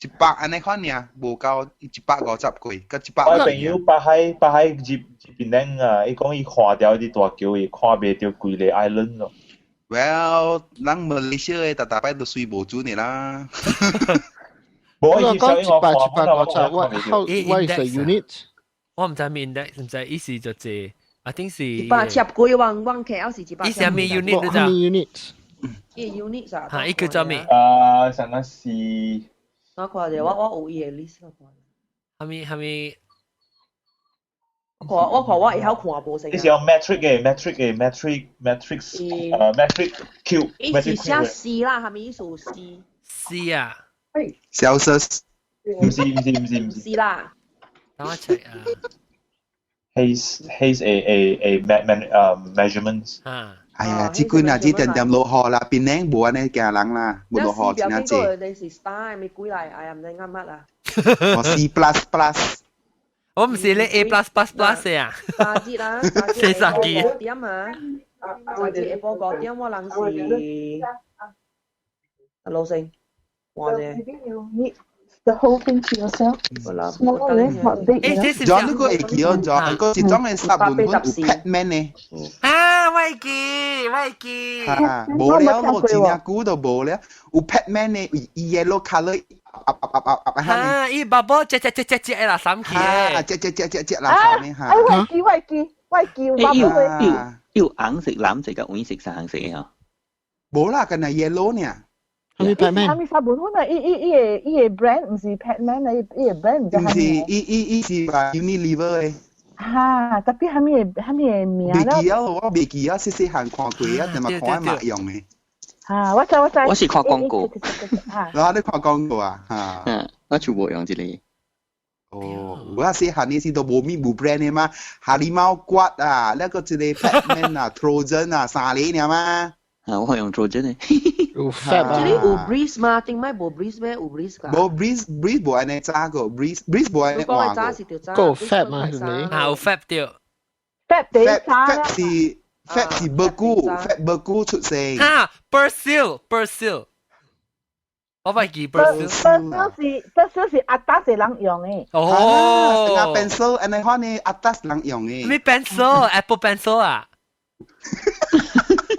一百按呢款爾，無夠150幾，佮100。我朋友北海北海入入邊頂啊，伊講伊看著佇大橋，伊看袂著規个 island 咯。 Well，咱馬來西亞的逐逐擺都水無準的啦。無，我講100、150，我 how what is the unit？我毋知咩 index，毋知意思就係，I think 是170幾，我我 KL 是100。伊是咩 unit 你知？咩 unit？伊 unit 啥？嚇，伊叫做咩？啊，上個是。我看者，我我有伊的 list 我看。蝦米蝦米？我看我看我會曉看無成。你是用 metric 嘅 metric 嘅 metric metric metric cube。伊是寫 C 啦，係咪意思 C？ C 啊。 Celsius。唔是唔是唔是唔是。 C 啦。等我 check 啊。 Haze a man measurements。啊。哎呀，這幾若只點點落雨啦，檳城無按呢驚人啦，無落雨真正濟。你是 star 咪鬼來，哎呀，毋知講乜啊。我 C plus plus。我唔是你 A plus plus plus 啊。三節啦，四十幾。點啊？三節下晡5點，我人是老成，換者。 The whole thing to yourself. Small 咧，not big. 仲你個會記哦，仲個一種的殺文粉有 Pac-Man 呢。啊，我會記，我會記。哈，無了，我真正久都無了。有 Pac-Man 呢，伊 yellow color，壓壓壓壓壓。啊，伊寶寶隻隻隻隻隻垃圾去。啊，隻隻隻隻隻垃圾呢哈。哎，我記，我記，我記，有寶寶。有紅色、藍色、佮黃色三項色的吼。無啦，干焦 yellow 爾。係咪 Pac-Man？係咪沙本粉啊？伊伊伊个伊个 brand 毋是 Pac-Man 啊，伊伊个 brand 毋知毋是，伊伊伊是 Unilever 的。哈，特別係咪係咪名袂記啊，我袂記啊，細細漢看過啊，但嘛看嘛用的。啊，我知我知。我是看廣告。然後你看廣告啊？哈。嗯，我就無用這個。哦，我細漢的時都無物無 brand 的嘛，哈利貓骨啊，那個一個 Pac-Man 啊，Trojan 啊，三個爾嘛。啊，我用 Trojan 的。有 Fab 這裡有 Breeze 嗎？頂擺無 Breeze 咩？有 Breeze 㗎？無 Breeze，Breeze 無按呢早過，Breeze，Breeze 無按呢換過。夠 Fab 嘛係咪？啊，有 Fab 對。 Fab 第三。Fab 是 Fab 是無久，Fab 無久出世。哈，Persil，Persil。我袂記 Persil。 Persil 是 Persil 是阿達是人用的。哦。啊，pencil 按呢款呢，阿達是人用的。咩 pencil？Apple pencil 啊？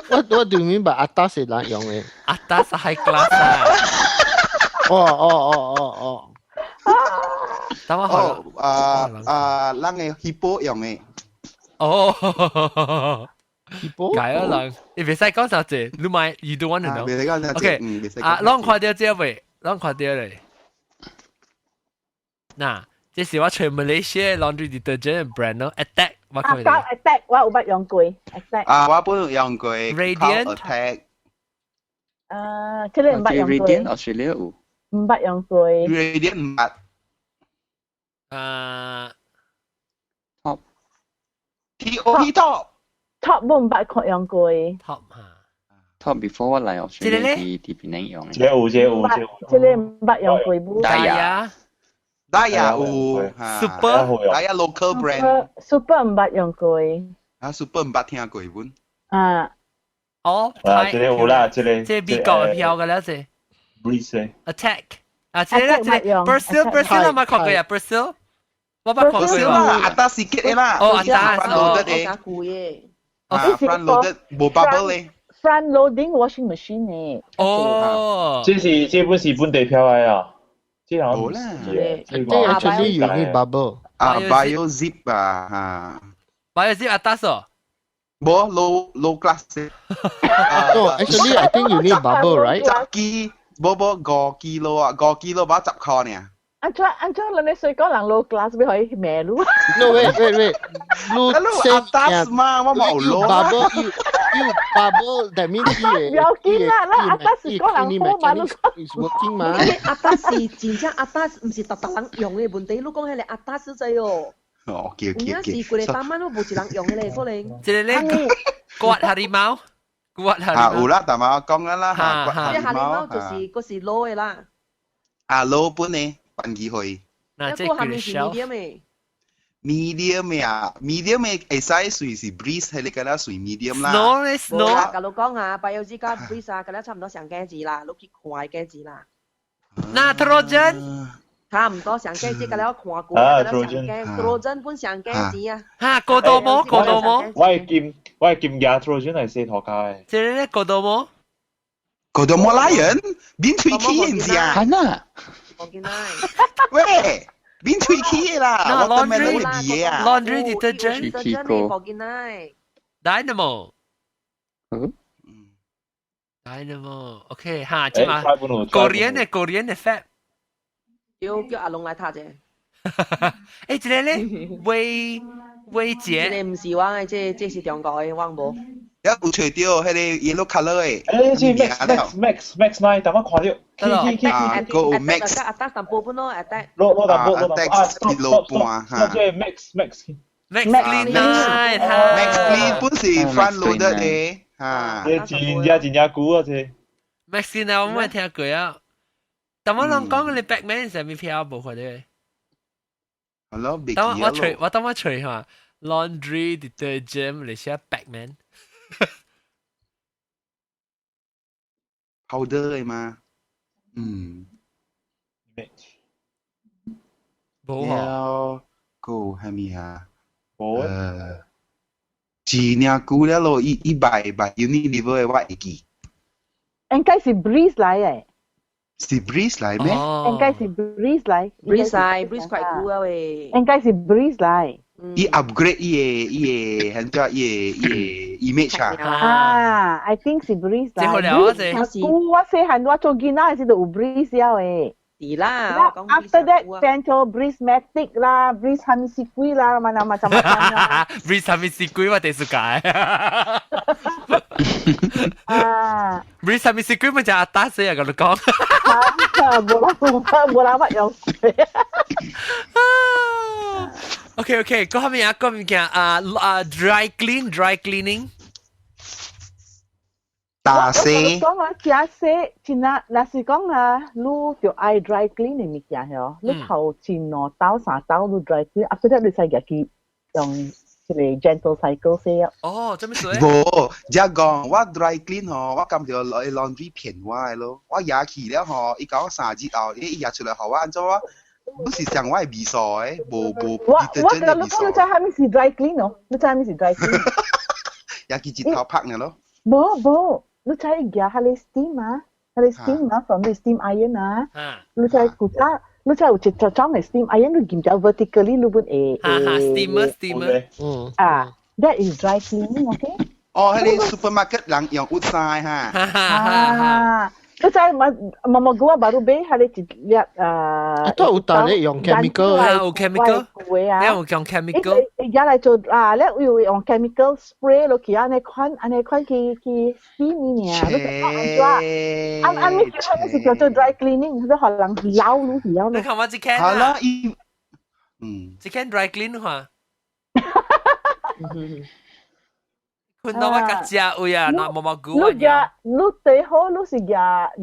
我我對明白阿達是人用的。阿達是 high class 啊。哦哦哦哦哦。等我哦，啊啊，人的 hippo 用的。哦。 hippo？解啊人，你袂使講啥子，你買，you don't want to know。袂使講啥子。 OK，啊，攏看著這未？攏看著咧。嗱，這是我揣 Malaysia laundry detergent brand 咯，Attack 我看到。Attack 我有捌用過，Attack。啊，我本有用過。 Radiant。 Attack。啊，這個毋捌用過。 Radiant Australia 有。毋捌用過。 Radiant 毋捌。啊。 Top。 T O P Top。 Top 我毋捌看用過。 Top 哈。 Top before 我來 Australia 佇佇檳城用的。這個有，這個有，這個有。這個毋捌用過無。 Daia。 Daia 有。 Super。 Daia local brand。 Super 毋捌用過。啊，Super 毋捌聽過本。啊。哦，啊，這個有啦，這個。這美國的票嘅啦，這。 Breeze。 Attack。啊，這個這個 Persil Persil 我冇看過啊，Persil。我捌看過啦，阿達是結啦。哦，阿達 front loaded 的。舊的。啊，front loaded 無 bubble 咧。 Front loading washing machine 呢？哦，這是這本是本地票來啊，這好啦，這 actually 有啲 bubble。啊，BioZip 啊，嚇。 BioZip 阿達索。無 low low class。 No, actually I think you need bubble, right? 10支，無無5 kilo 啊，5 kilo 把10塊呢。安怎安怎，你水講人 low class 欲予伊罵你？ No, wait, wait, wait. 你阿達嘛，我冇 low 啦。 Bubble, you bubble, that means 不要緊啦，咱阿達是講人好嘛，你講 is working 嘛。阿達是真正阿達，毋是逐逐人用的問題。你講彼個阿達是濟哦。哦，OK OK OK。有影是規個單晚都無一人用的咧，可能。這個咧刮ハリ貓，刮ハリ貓。啊，有啦，但係我講啦，嚇，刮哈利貓就是嗰是 low 的啦。啊，low 本的。辦機會。那這個係是 medium 的。 medium 啊，medium 的會使算是 Breeze，係你敢若算 medium 啦。 Snow 咧，snow。甲你講啊，BioZ 佮 Breeze 啊，敢若差唔多上價錢啦，你去看價錢啦。那 Trojan 差唔多上價錢，敢若看過，敢若上價，Trojan 本上價錢啊。哈，過多冇？過多冇？我係金牙 Trojan 係四頭家嘅。這個咧過多冇？過多冇 lion，變喙齒唔是啊？係啊。喂，變喙齒啦，我 laundry 嘅啊，laundry detergent， Dynamo，嗯，Dynamo，OK 哈，這嘛，Korean 的 Korean 的 fat，叫叫阿龍來讀者。誒，這個咧，威威傑，這個毋是我的，這這是中國的，我無。有找到彼個 yellow color 的。誒，是 Max Max Max Max Nine，等我看到。啊，個有 Max。阿達淡薄本咯，阿達。攞攞淡薄，攞淡薄。啊，stop stop stop，這 Max Max。 Max Clean Max Clean 本是 front loaded 的，嚇。這真正真正久啊，這。 Max Clean 我冇聽過啊。但我攏講你 Batman 上面票無看到。係咯，等我吹，我等我吹下 laundry detergent 你寫 Batman。 powder 的嘛，嗯。無嗬。個係咪啊？無。真正久了咯，伊伊賣賣 Unilever 的我會記。應該是 Breeze 來的。是 Breeze 來咩？應該是 Breeze 來。 Breeze 來，Breeze 快久啊喂。應該是 Breeze 來。伊 upgrade 伊个伊个，很叫伊个伊個 image 啊。啊，I think 是 Breeze 來。這好了啊，這。我細漢我做囡仔時就有 Breeze 了的。是啦。 After that 變做 Breeze Matic 啦，Breeze 啥物事鬼啦，嘛嘛嘛嘛。 Breeze 啥物事鬼我第世界。啊。 Breeze 啥物事鬼咪就阿達死啊！佮你講。無啦無啦乜用。 OK OK，嗰後面啊，嗰物件啊啊 dry clean dry cleaning。打死。講啊，假設真啊，若是講啊，你就愛 dry clean 的物件嗬，你頭前兩兜三兜你 dry clean，after that 你使入去用這個 gentle cycle 洗啊。哦，這麼水？無，只講我 dry clean 吼，我感覺 laundry 騙我的咯，我舉去了吼，伊講我3日後，伊伊舉出來予我按怎我？不是上我的味素的，無無我我覺得你講你知啥物是 dry clean 哦？你知啥物是 dry clean？也去一頭拍呢咯。無無，你知伊舉彼个 steam 啊？彼个 steam 啊，from the steam iron 啊。你知古早，你知有一種的 steam iron，你撳咗 vertically，你本會哈哈，steamer steamer。啊，that is dry cleaning，OK？哦，彼个 supermarket 人用鬱衫哈。啊。你知嘛？毛毛哥baru 買彼个一粒啊，都有當咧用 chemical，啊有 chemical，啊，有用 chemical，而家來做啊，咧有用 chemical spray 落去，按呢款按呢款去去 steam 呢爾，你講按怎？按按咩叫咩是叫做 dry cleaning？你予人撈落去了。你看我這間好啦，伊嗯，這間 dry clean 話。困到我較食位啊，那毛毛菇你舉你最好你是舉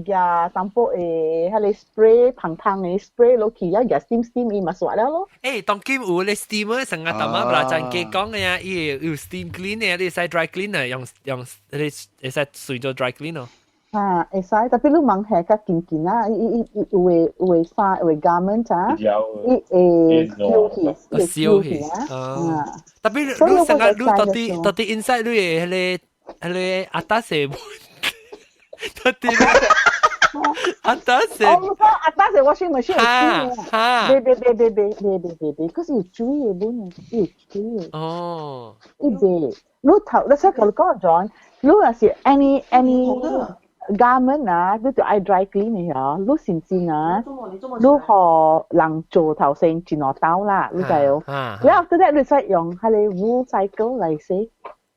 舉淡薄的彼个 spray 香香的 spray 落去，啊舉 steam steam 伊嘛煞了咯。誒，當今有咧 steamer 成日淡仔不啦，陣記講的啊，伊有 steam clean 的，你會使 dry clean 啊，用用你會使隨做 dry clean 哦。啊，會使，特別你網下較緊緊啊，伊伊伊有的有的衫有的 garment 啊，伊會燒去，燒去啊。特別你成日你到底到底 inside 你的彼個彼個阿達西，到底阿達西。我講阿達西 washing machine 有水啊，別別別別別別別別別，可是有水的本，有水的。哦。伊袂，你頭你先共你講 John，你若是 any garment 啊，你就愛 dry clean 的嗬，你先先啊，你予人做頭先一兩刀啦，你知哦。然後 after that 你再用彼個 wool cycle 來洗。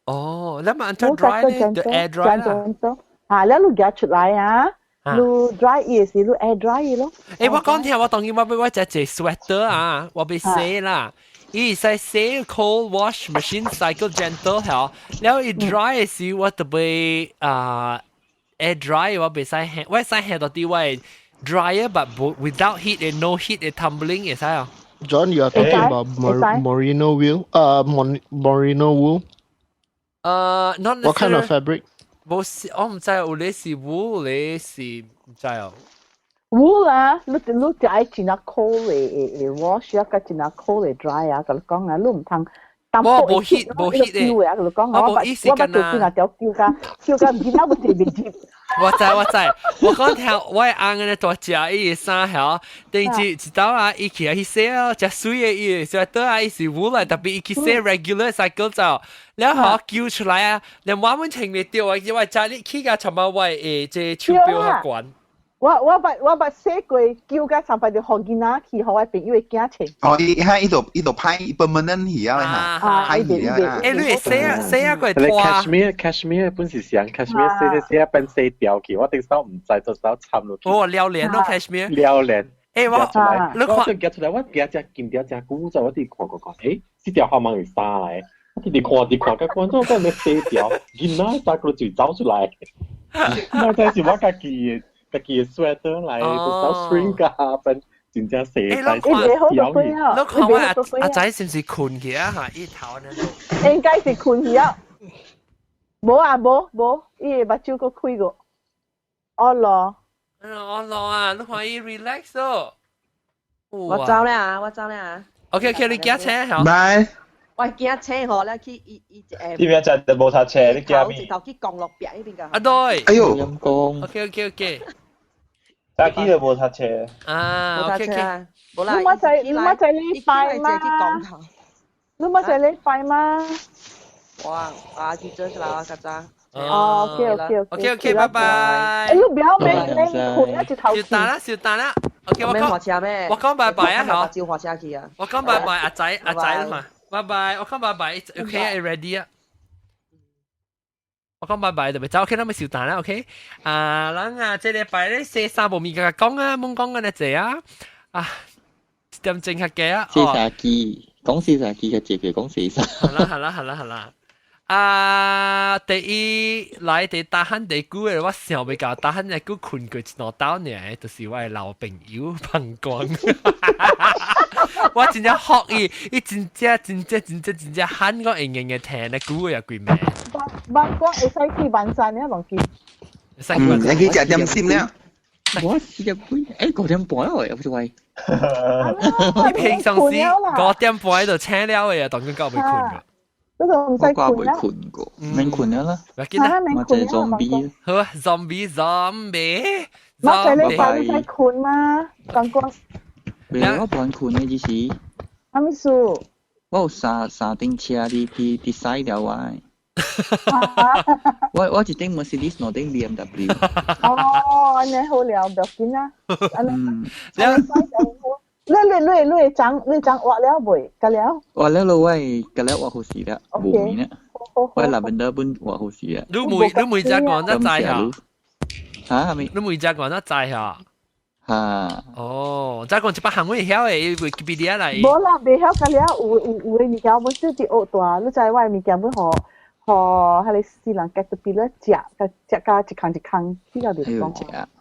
哦，你嘛按怎 dry 咧？就 air dry 啦。啊，了你夾出來啊，你 dry 伊的時你 air dry 伊咯。欸，我講聽，我當然我欲我食一 sweater 啊，我欲洗啦。伊會使洗 cold wash machine cycle gentle 嚇，了伊 dry 的時我特別啊 air dry 我袂使煕，我會使煕到佇我 dryer but without heat and no heat 的 tumbling 會使啊。 John, you are talking about merino wool, merino wool. Not What kind of fabric? 無是，我毋知有咧是 wool 咧是毋知哦。 wool 啊，你你就愛真啊 cold 的的 wash 啊，佮真啊 cold 的 dry 啊，共你講啊，你毋通。無無 heat 無 heat 的，我講我無意思我捌做幾若條叫甲叫甲囡仔要坐袂入。我知我知，我講聽我的翁咧大隻伊的衫曉，頂一一道啊，伊起來去洗哦，誠媠的伊的，所以倒啊伊是 wool 來，特別伊去洗 regular cycle 就，了後叫出來啊，連我們穿袂著啊，因為家裡去甲尋晚我的這手錶較懸。我我捌我捌洗過，叫甲上擺就予囡仔去，予我朋友的囝穿。哦，伊喺伊度伊度歹 permanent 去啊，嚇，歹去啊。欸，你會洗啊洗啊個拖。 Cashmere cashmere 本是上 cashmere 洗洗洗啊變洗掉去，我頂手毋知就手參落去。哦，撩臉咯 cashmere。撩臉。欸，我你看，我夾出來，我夾只金條只久就我佇看看看，欸，這條號碼是啥來？我直直看直看，甲觀眾講欲洗掉，囡仔衫佢就走出來。我這是我家己的。家己的 sweater 來，就手 shrink 啊，變真正細細細小你看我阿阿仔是毋是睏去啊？嚇，伊頭呢？應該是睏去啊。無啊無無，伊的目睭閣開過。哦咯。哦咯啊！你看伊 relax 哦。我走啦啊！我走啦啊！ OK OK，你駕車嚇。拜。我驚車吼，咧去伊伊呢邊就就無揸車，你驚咩？直頭去降落壁彼邊㗎。啊對。哎呦。陰公。 OK OK OK。揸機就無揸車。啊，OK OK。無啦。你媽在你媽在禮拜嗎？你媽在禮拜嗎？我啊去做啦，較早。哦，OK OK OK OK，拜拜。哎，你不要免免睏啊，一頭。小等啦，小等啦。OK，我講我講拜拜啊，好。照火車去啊。我講拜拜，阿仔阿仔啦嘛，拜拜。我講拜拜，OK，ready 啊。我講拜拜就咪走，OK，咱咪小等啦，OK。啊，咱啊，這禮拜咧洗衫無物甲講啊，懵講緊咧濟啊，啊，點鐘較加啊。洗衫機，講洗衫機較濟過講洗衫。好啦好啦好啦好啦。啊！第一來佇打鼾第久的，我想袂到打鼾的久睏過一兩晝爾，就是我的老朋友彭光。我真正服伊，伊真正真正真正真正喊我會用的聽咧久的幾暝。彭光會使去萬山呢？忘記。嗯，你去食點心了？我4點幾，欸5點半了，不是喂。你平常時5點半就醒了的啊，當今夠未睏過。嗰個唔使困啦。我未睏過，免睏了啦。我就係 zombie。好啊，zombie zombie。我就你話唔使睏嗎？講過。未，我無睏的，只是。啥物事？我有三三頂車佇佇佇駛了我。我我一頂 Mercedes，兩頂 BMW。哦，按呢好了，不要緊啦。按呢，你你你你長你長畫了未？甲了？畫了咯，我甲了畫好勢了，無面啦。我 lavender 本畫好勢啦。你每你每隻講得知嚇？嚇？係咪？你每隻講得知嚇？嚇！哦，再講一百項我會曉的，Wikipedia 來。無啦，袂曉甲了，有有有的物件本小佇學大，你知我的物件本予予彼個死人 caterpillar 食，甲食甲一空一空，去到袂講。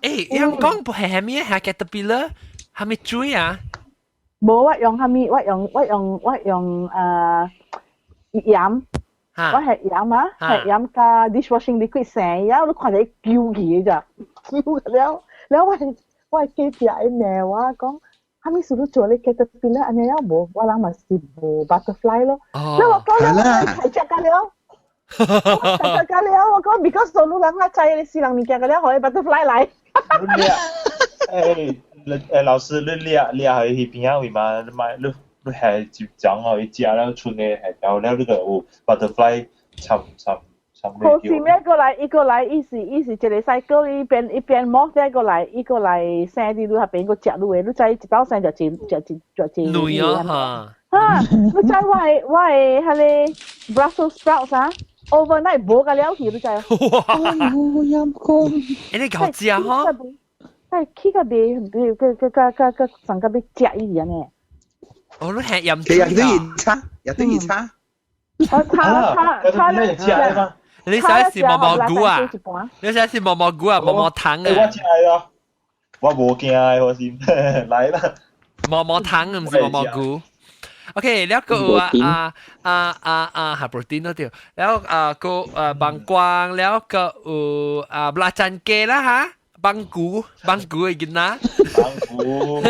欸，人講不係係咩？係 caterpillar，係咪水啊？無，我用啥物？我用我用我用呃鹽。我係鹽啊，係鹽加 dishwashing liquid 成日，你看你叫佢咋，叫了了我係隔壁的罵我講，哈咪事你做你 caterpillar 按呢了無，我人嘛是無 butterfly 咯。了我講了，我太食甲了，我太食甲了，我講 because 你人啊知你死人物件個了，予 butterfly 來。誒，誒老師，你掠掠去彼邊仔位嘛？你買你你下一種哦，伊食了剩的下條了，你就有 butterfly 參參參好是咩過來？伊過來，伊是一個 cycle，一邊一邊摸再過來，伊過來生佇你彼邊閣食你的，你知一道生食一食一食一。卵哦哈！哈！你知我的彼个 Brussels sprouts 啊，overnight 無甲了去，你知哦？哇！陰公，欸，你夠食吼？哎，起甲袂袂個個個個個上甲欲食伊按呢。哦，你係飲其實對伊差，也對伊差。我炒炒炒你食的嗎？你想是毛毛菇啊？你想是毛毛菇啊？毛毛糖啊？我食啊，我無驚的，我是來啦。毛毛糖毋是毛毛菇。OK，了個有啊啊啊啊啊，係 protein 都對。了啊個啊膀胱，了個有啊 belacan 雞啦哈。邦古邦古的囡仔，邦古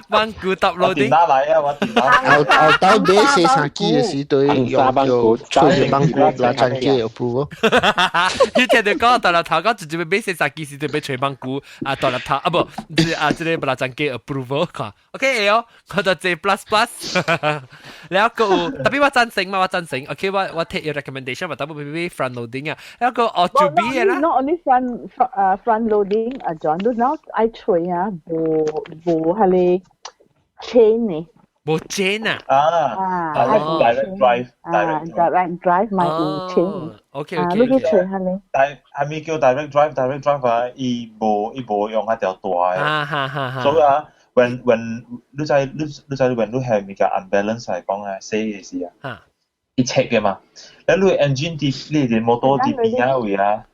邦古 top loading。我來啊！我電腦。後後到買洗衫機的時，對用用吹邦古拉盞機有補。你聽到講大粒頭講直接買洗衫機時，就欲揣邦古啊大粒頭啊無，啊這个 belacan 雞 approve 看。OK 哦，我就這 plus plus。然後個特別我贊成嘛，我贊成。OK，我 take your recommendation，我特別欲 front loading 啊。然後個哦就 B 啦。 Not only front front loading 啊，John，你 now 愛揣啊，無無彼个 chain 呢？無 chain 啊？啊，direct drive，啊，direct drive 咪有 chain。 OK OK。你去揣彼个。但係咪叫 direct drive？direct drive 啊，伊無用彼條大的。啊哈哈哈。所以啊，when 你知你知 when 你係物件 unbalance 嚟講啊，死嘅時啊，伊切嘅嘛。你你 engine 佇你的摩托佇邊仔位啊？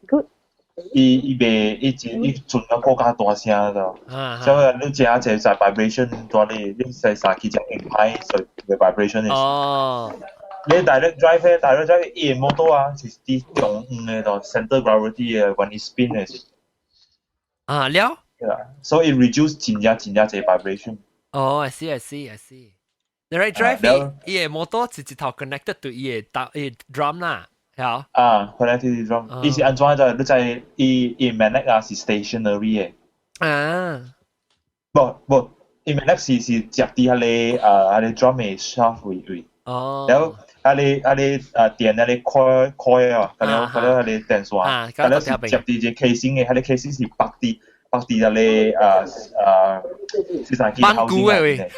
伊伊袂伊一伊轉到更加大聲就，所以你食一在 vibration 大你你洗衫機只硬歹，所以 vibration 的。哦。你 direct drive 咧，direct drive 伊的摩托啊，是佇中央的咯，center gravity 的，when 伊 spin 的時。啊了。對啦，所以 reduce 真正真正濟 vibration。哦，I see I see I see。Direct drive 伊的摩托是一頭 connected to 伊的打伊 drum 啦。係啊，connected drum，伊是按怎就你知伊伊 magnet 啊是 stationary 的。啊。無無，伊 magnet 是接佇彼个啊彼个 drum 的 shaft 位位。哦。然後彼个彼个啊電彼个 coil coil 啊，佮了佮了彼个電線，佮了是接佇一個 casing 的，彼个 casing 是綁佇綁佇彼个啊啊洗衫機頭先的喂。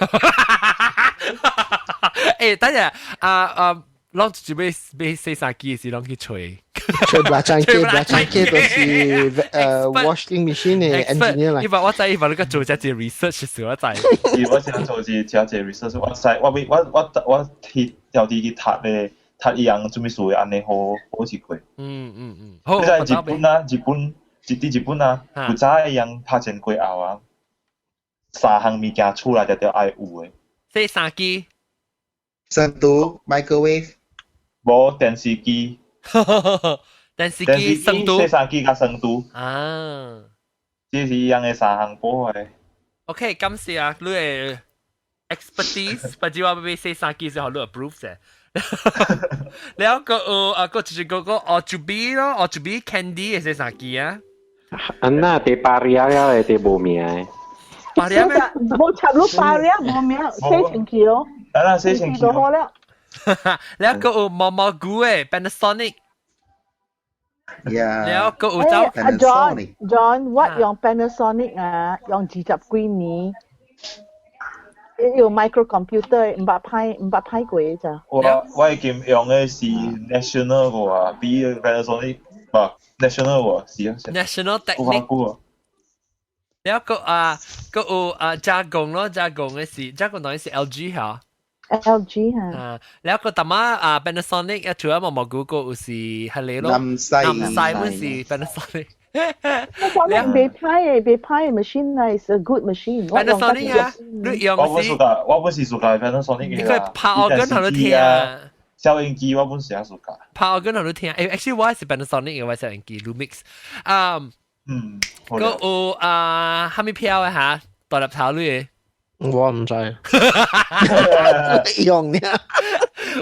欸，等下啊啊！攏就欲買洗衫機時，攏去揣。揣 belacan 機，belacan 機就是washing machine 的 engineer 來。伊話我知，伊話你個做這個 research 時，我知。是我先做一這個 research，我知我我我我去調佇去讀咧，讀伊樣做咩事按呢好好一過。好。你知日本啊，日本佇日本啊，古早伊樣拍戰過後啊，三項物件厝內定著愛有的。洗衫機。深度 microwave。無電視機，電視機、生度、洗衫機佮生度。啊，這是伊樣的三項寶的。 OK，感謝啊，你的 expertise，不知我欲買洗衫機時候你 approve 者。了個有啊個就是個個 Otsubi 咯，Otsubi Candy 的洗衫機啊。安那佇巴里亞了的，佇無名的。巴里亞咩？無插入巴里亞無名，洗清氣哦。啊啦，洗清氣就好了。了個有毛毛菇的 Panasonic。 Yeah。了個有走。阿 John John，我用 Panasonic 啊，用20幾年，用 microcomputer 毋捌歹過咋。我已經用的是 National 個啊，比 Panasonic 不 National 個是啊。 National Technic。了個啊個有啊加工咯，加工的是加工當然是 LG 嚇。 LG 嚇。啊，了個淡仔啊 Panasonic 啊，除咗毛毛菇個有是係你咯。南西。南西本是 Panasonic。 Panasonic 袂歹的，袂歹的 machine 啊，is a good machine。 Panasonic 啊，你用我不是講，我不是屬於 Panasonic 你可以拍我跟頭都聽啊。收音機我本時也暑假。拍我跟頭都聽，誒，actually 我是 Panasonic 嘅我收音機 Lumix，啊，個有啊，蝦米票嘅嚇，大粒頭類嘅。我唔知。用呢？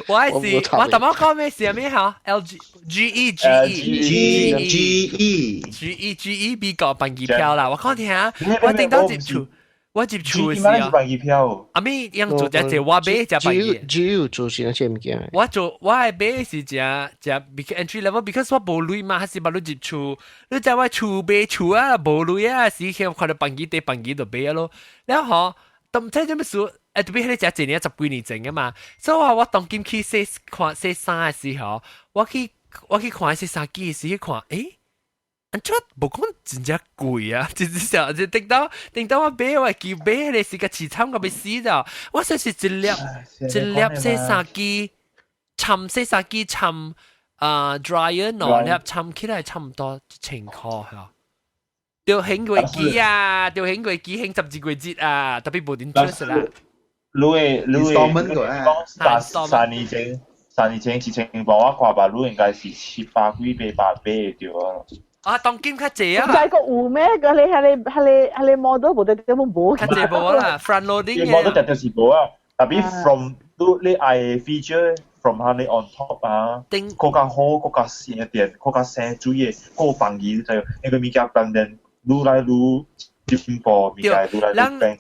我係是我頭先講咩事啊？咩嚇？L G G E G E G G E G E G E 美國辦機票啦！我講聽，我頂到入厝，我入厝嘅時候，辦機票。阿咪樣做只隻我買只辦機。只有做是那隻物件。我做我係買是只只 entry level，because 我無鐳嘛，還是捌你入厝，你知我厝買厝啊，無鐳啊，時間看到辦機地辦機就買咯。然後都唔知做咩事。誒，特別彼個食一年十幾年前嘅嘛，所以我當今去洗看洗衫嘅時候，我去看洗衫機嘅時，去看，誒，按怎無講真正貴啊？真正就頂到我買我記買彼個是個市場個欲死咗，我說是一粒一粒洗衫機，摻洗衫機摻啊 dryer 兩粒摻起來差唔多1000箍嚇。著興月機啊，著興月機興12個月啊，特別無點出啦。你的講三年前1000磅我看吧，你應該是700幾800買對啊。啊，當今較濟啊！唔知個有咩？個你係你係你係你 model 無得點無？較濟無啦，front loading 嘅。model 絕對是無啊，特別 from 你愛 feature from 下你 on top 啊，更加好，更加新一點，更加省水的，更便宜就那個物件當然愈來愈進步，物件愈來愈平。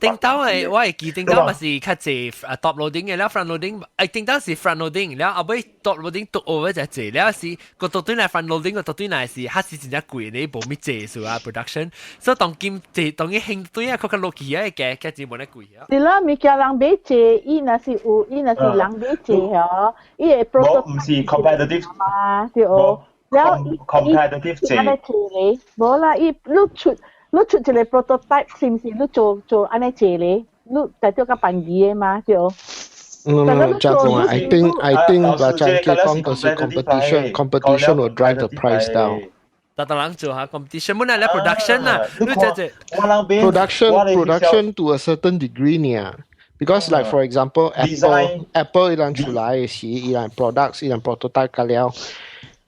頂到的我會記頂到嘛是較濟啊 top loading 嘅，了 front loading，誒頂到是 front loading，了後尾 top loading 倒 over 就濟，了是個倒轉來 front loading 個倒轉來是，還是真正貴咧，無咪濟數啊 production，所以當今濟當伊興對啊，較較落去啊，價價錢無咧貴啊。是啦，物件人買濟，伊若是有，伊若是人買濟吼，伊會 product 唔是 competitive 嘛，對哦。了伊 competitive 濟。按呢濟咧，無啦，伊你出。你出一個 prototype 是毋是？你做做按呢濟咧，你代表較便宜的嘛，對。 No, 這樣 I think 嗱，就係講就是 competition will drive the price down。逐逐人做下 competition，本來咧 production 啊，你只只 production to a certain degree 呢。Because like for example, Apple 伊人出來的時，伊人 products，伊人 prototype 個了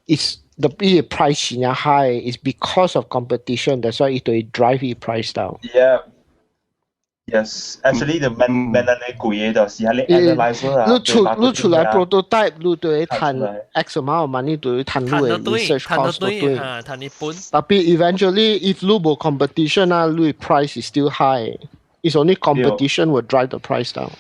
，is the price 真 high is because of competition. That's why it will drive the price down. Yeah. Yes, actually the man man 咧貴嘅就是係你 analyzer 啊。你出來 prototype，你都會賺 X amount of money，都會賺你的 research cost 都對。賺一本。 Tapi eventually, if 你無 competition 啊，你 price is still high. It's only competition will drive the price down.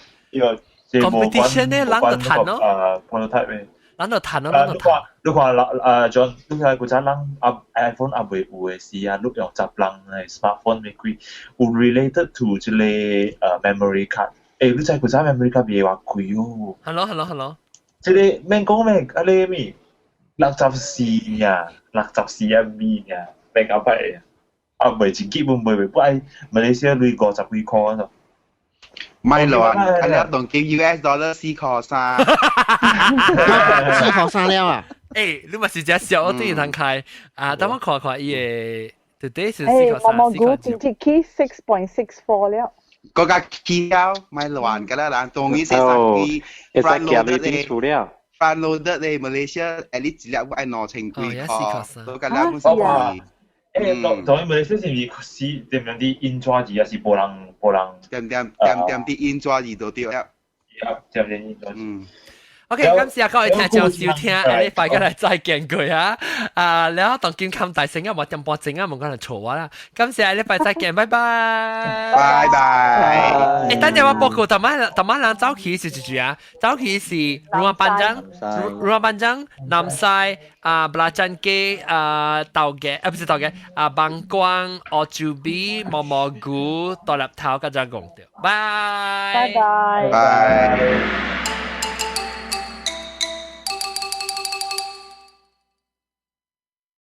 Competition 咧，人就賺咯。啊，prototype 嘅。人就賺咯，人就賺。你看老John，你看古早人啊 iPhone 啊未有的時啊，你用十人的 smartphone 咪貴，有 related to 這個memory card。欸，你知古早 memory card 袂偌貴哦。 Hello，hello，hello。這個免講咩，啊你咩64呀，64 MB 呀，megabyte 啊，袂一 G 本袂袂，不愛馬來西亞鐳50幾箍啊。咪亂，啊你當叫 US dollar 4塊3。 4塊3了啊！欸，你嘛是只小對通開啊？等我看看伊的，到底是4塊3。毛毛菇直接起 6.64 了。嗰架起了，咪亂㗎啦，人當伊洗衫機，front loaded 咧，front loaded 咧，馬來西亞 at least 一粒愛2000幾塊，都個兩本是貴。欸，當當伊馬來西亞是毋是是點樣啲印刷字，還是無人無人？點點點點啲印刷字都對了。點點印刷字。 OK，感謝各位聽眾收聽，下禮拜過來再見過啊！啊，然後當今冚大聲啊，無點半鐘啊，無可能吵我啦。感謝下禮拜再見，拜拜。拜拜。欸，等陣我報告，頭晚頭晚人走去是一句啊，走去是 Rumah Panjang、Rumah Panjang、南西啊、布拉贊街啊、豆嘅啊，不是豆嘅啊，邦光、澳洲比、毛毛菇、大粒頭，甲只講掉。拜拜。拜。拜。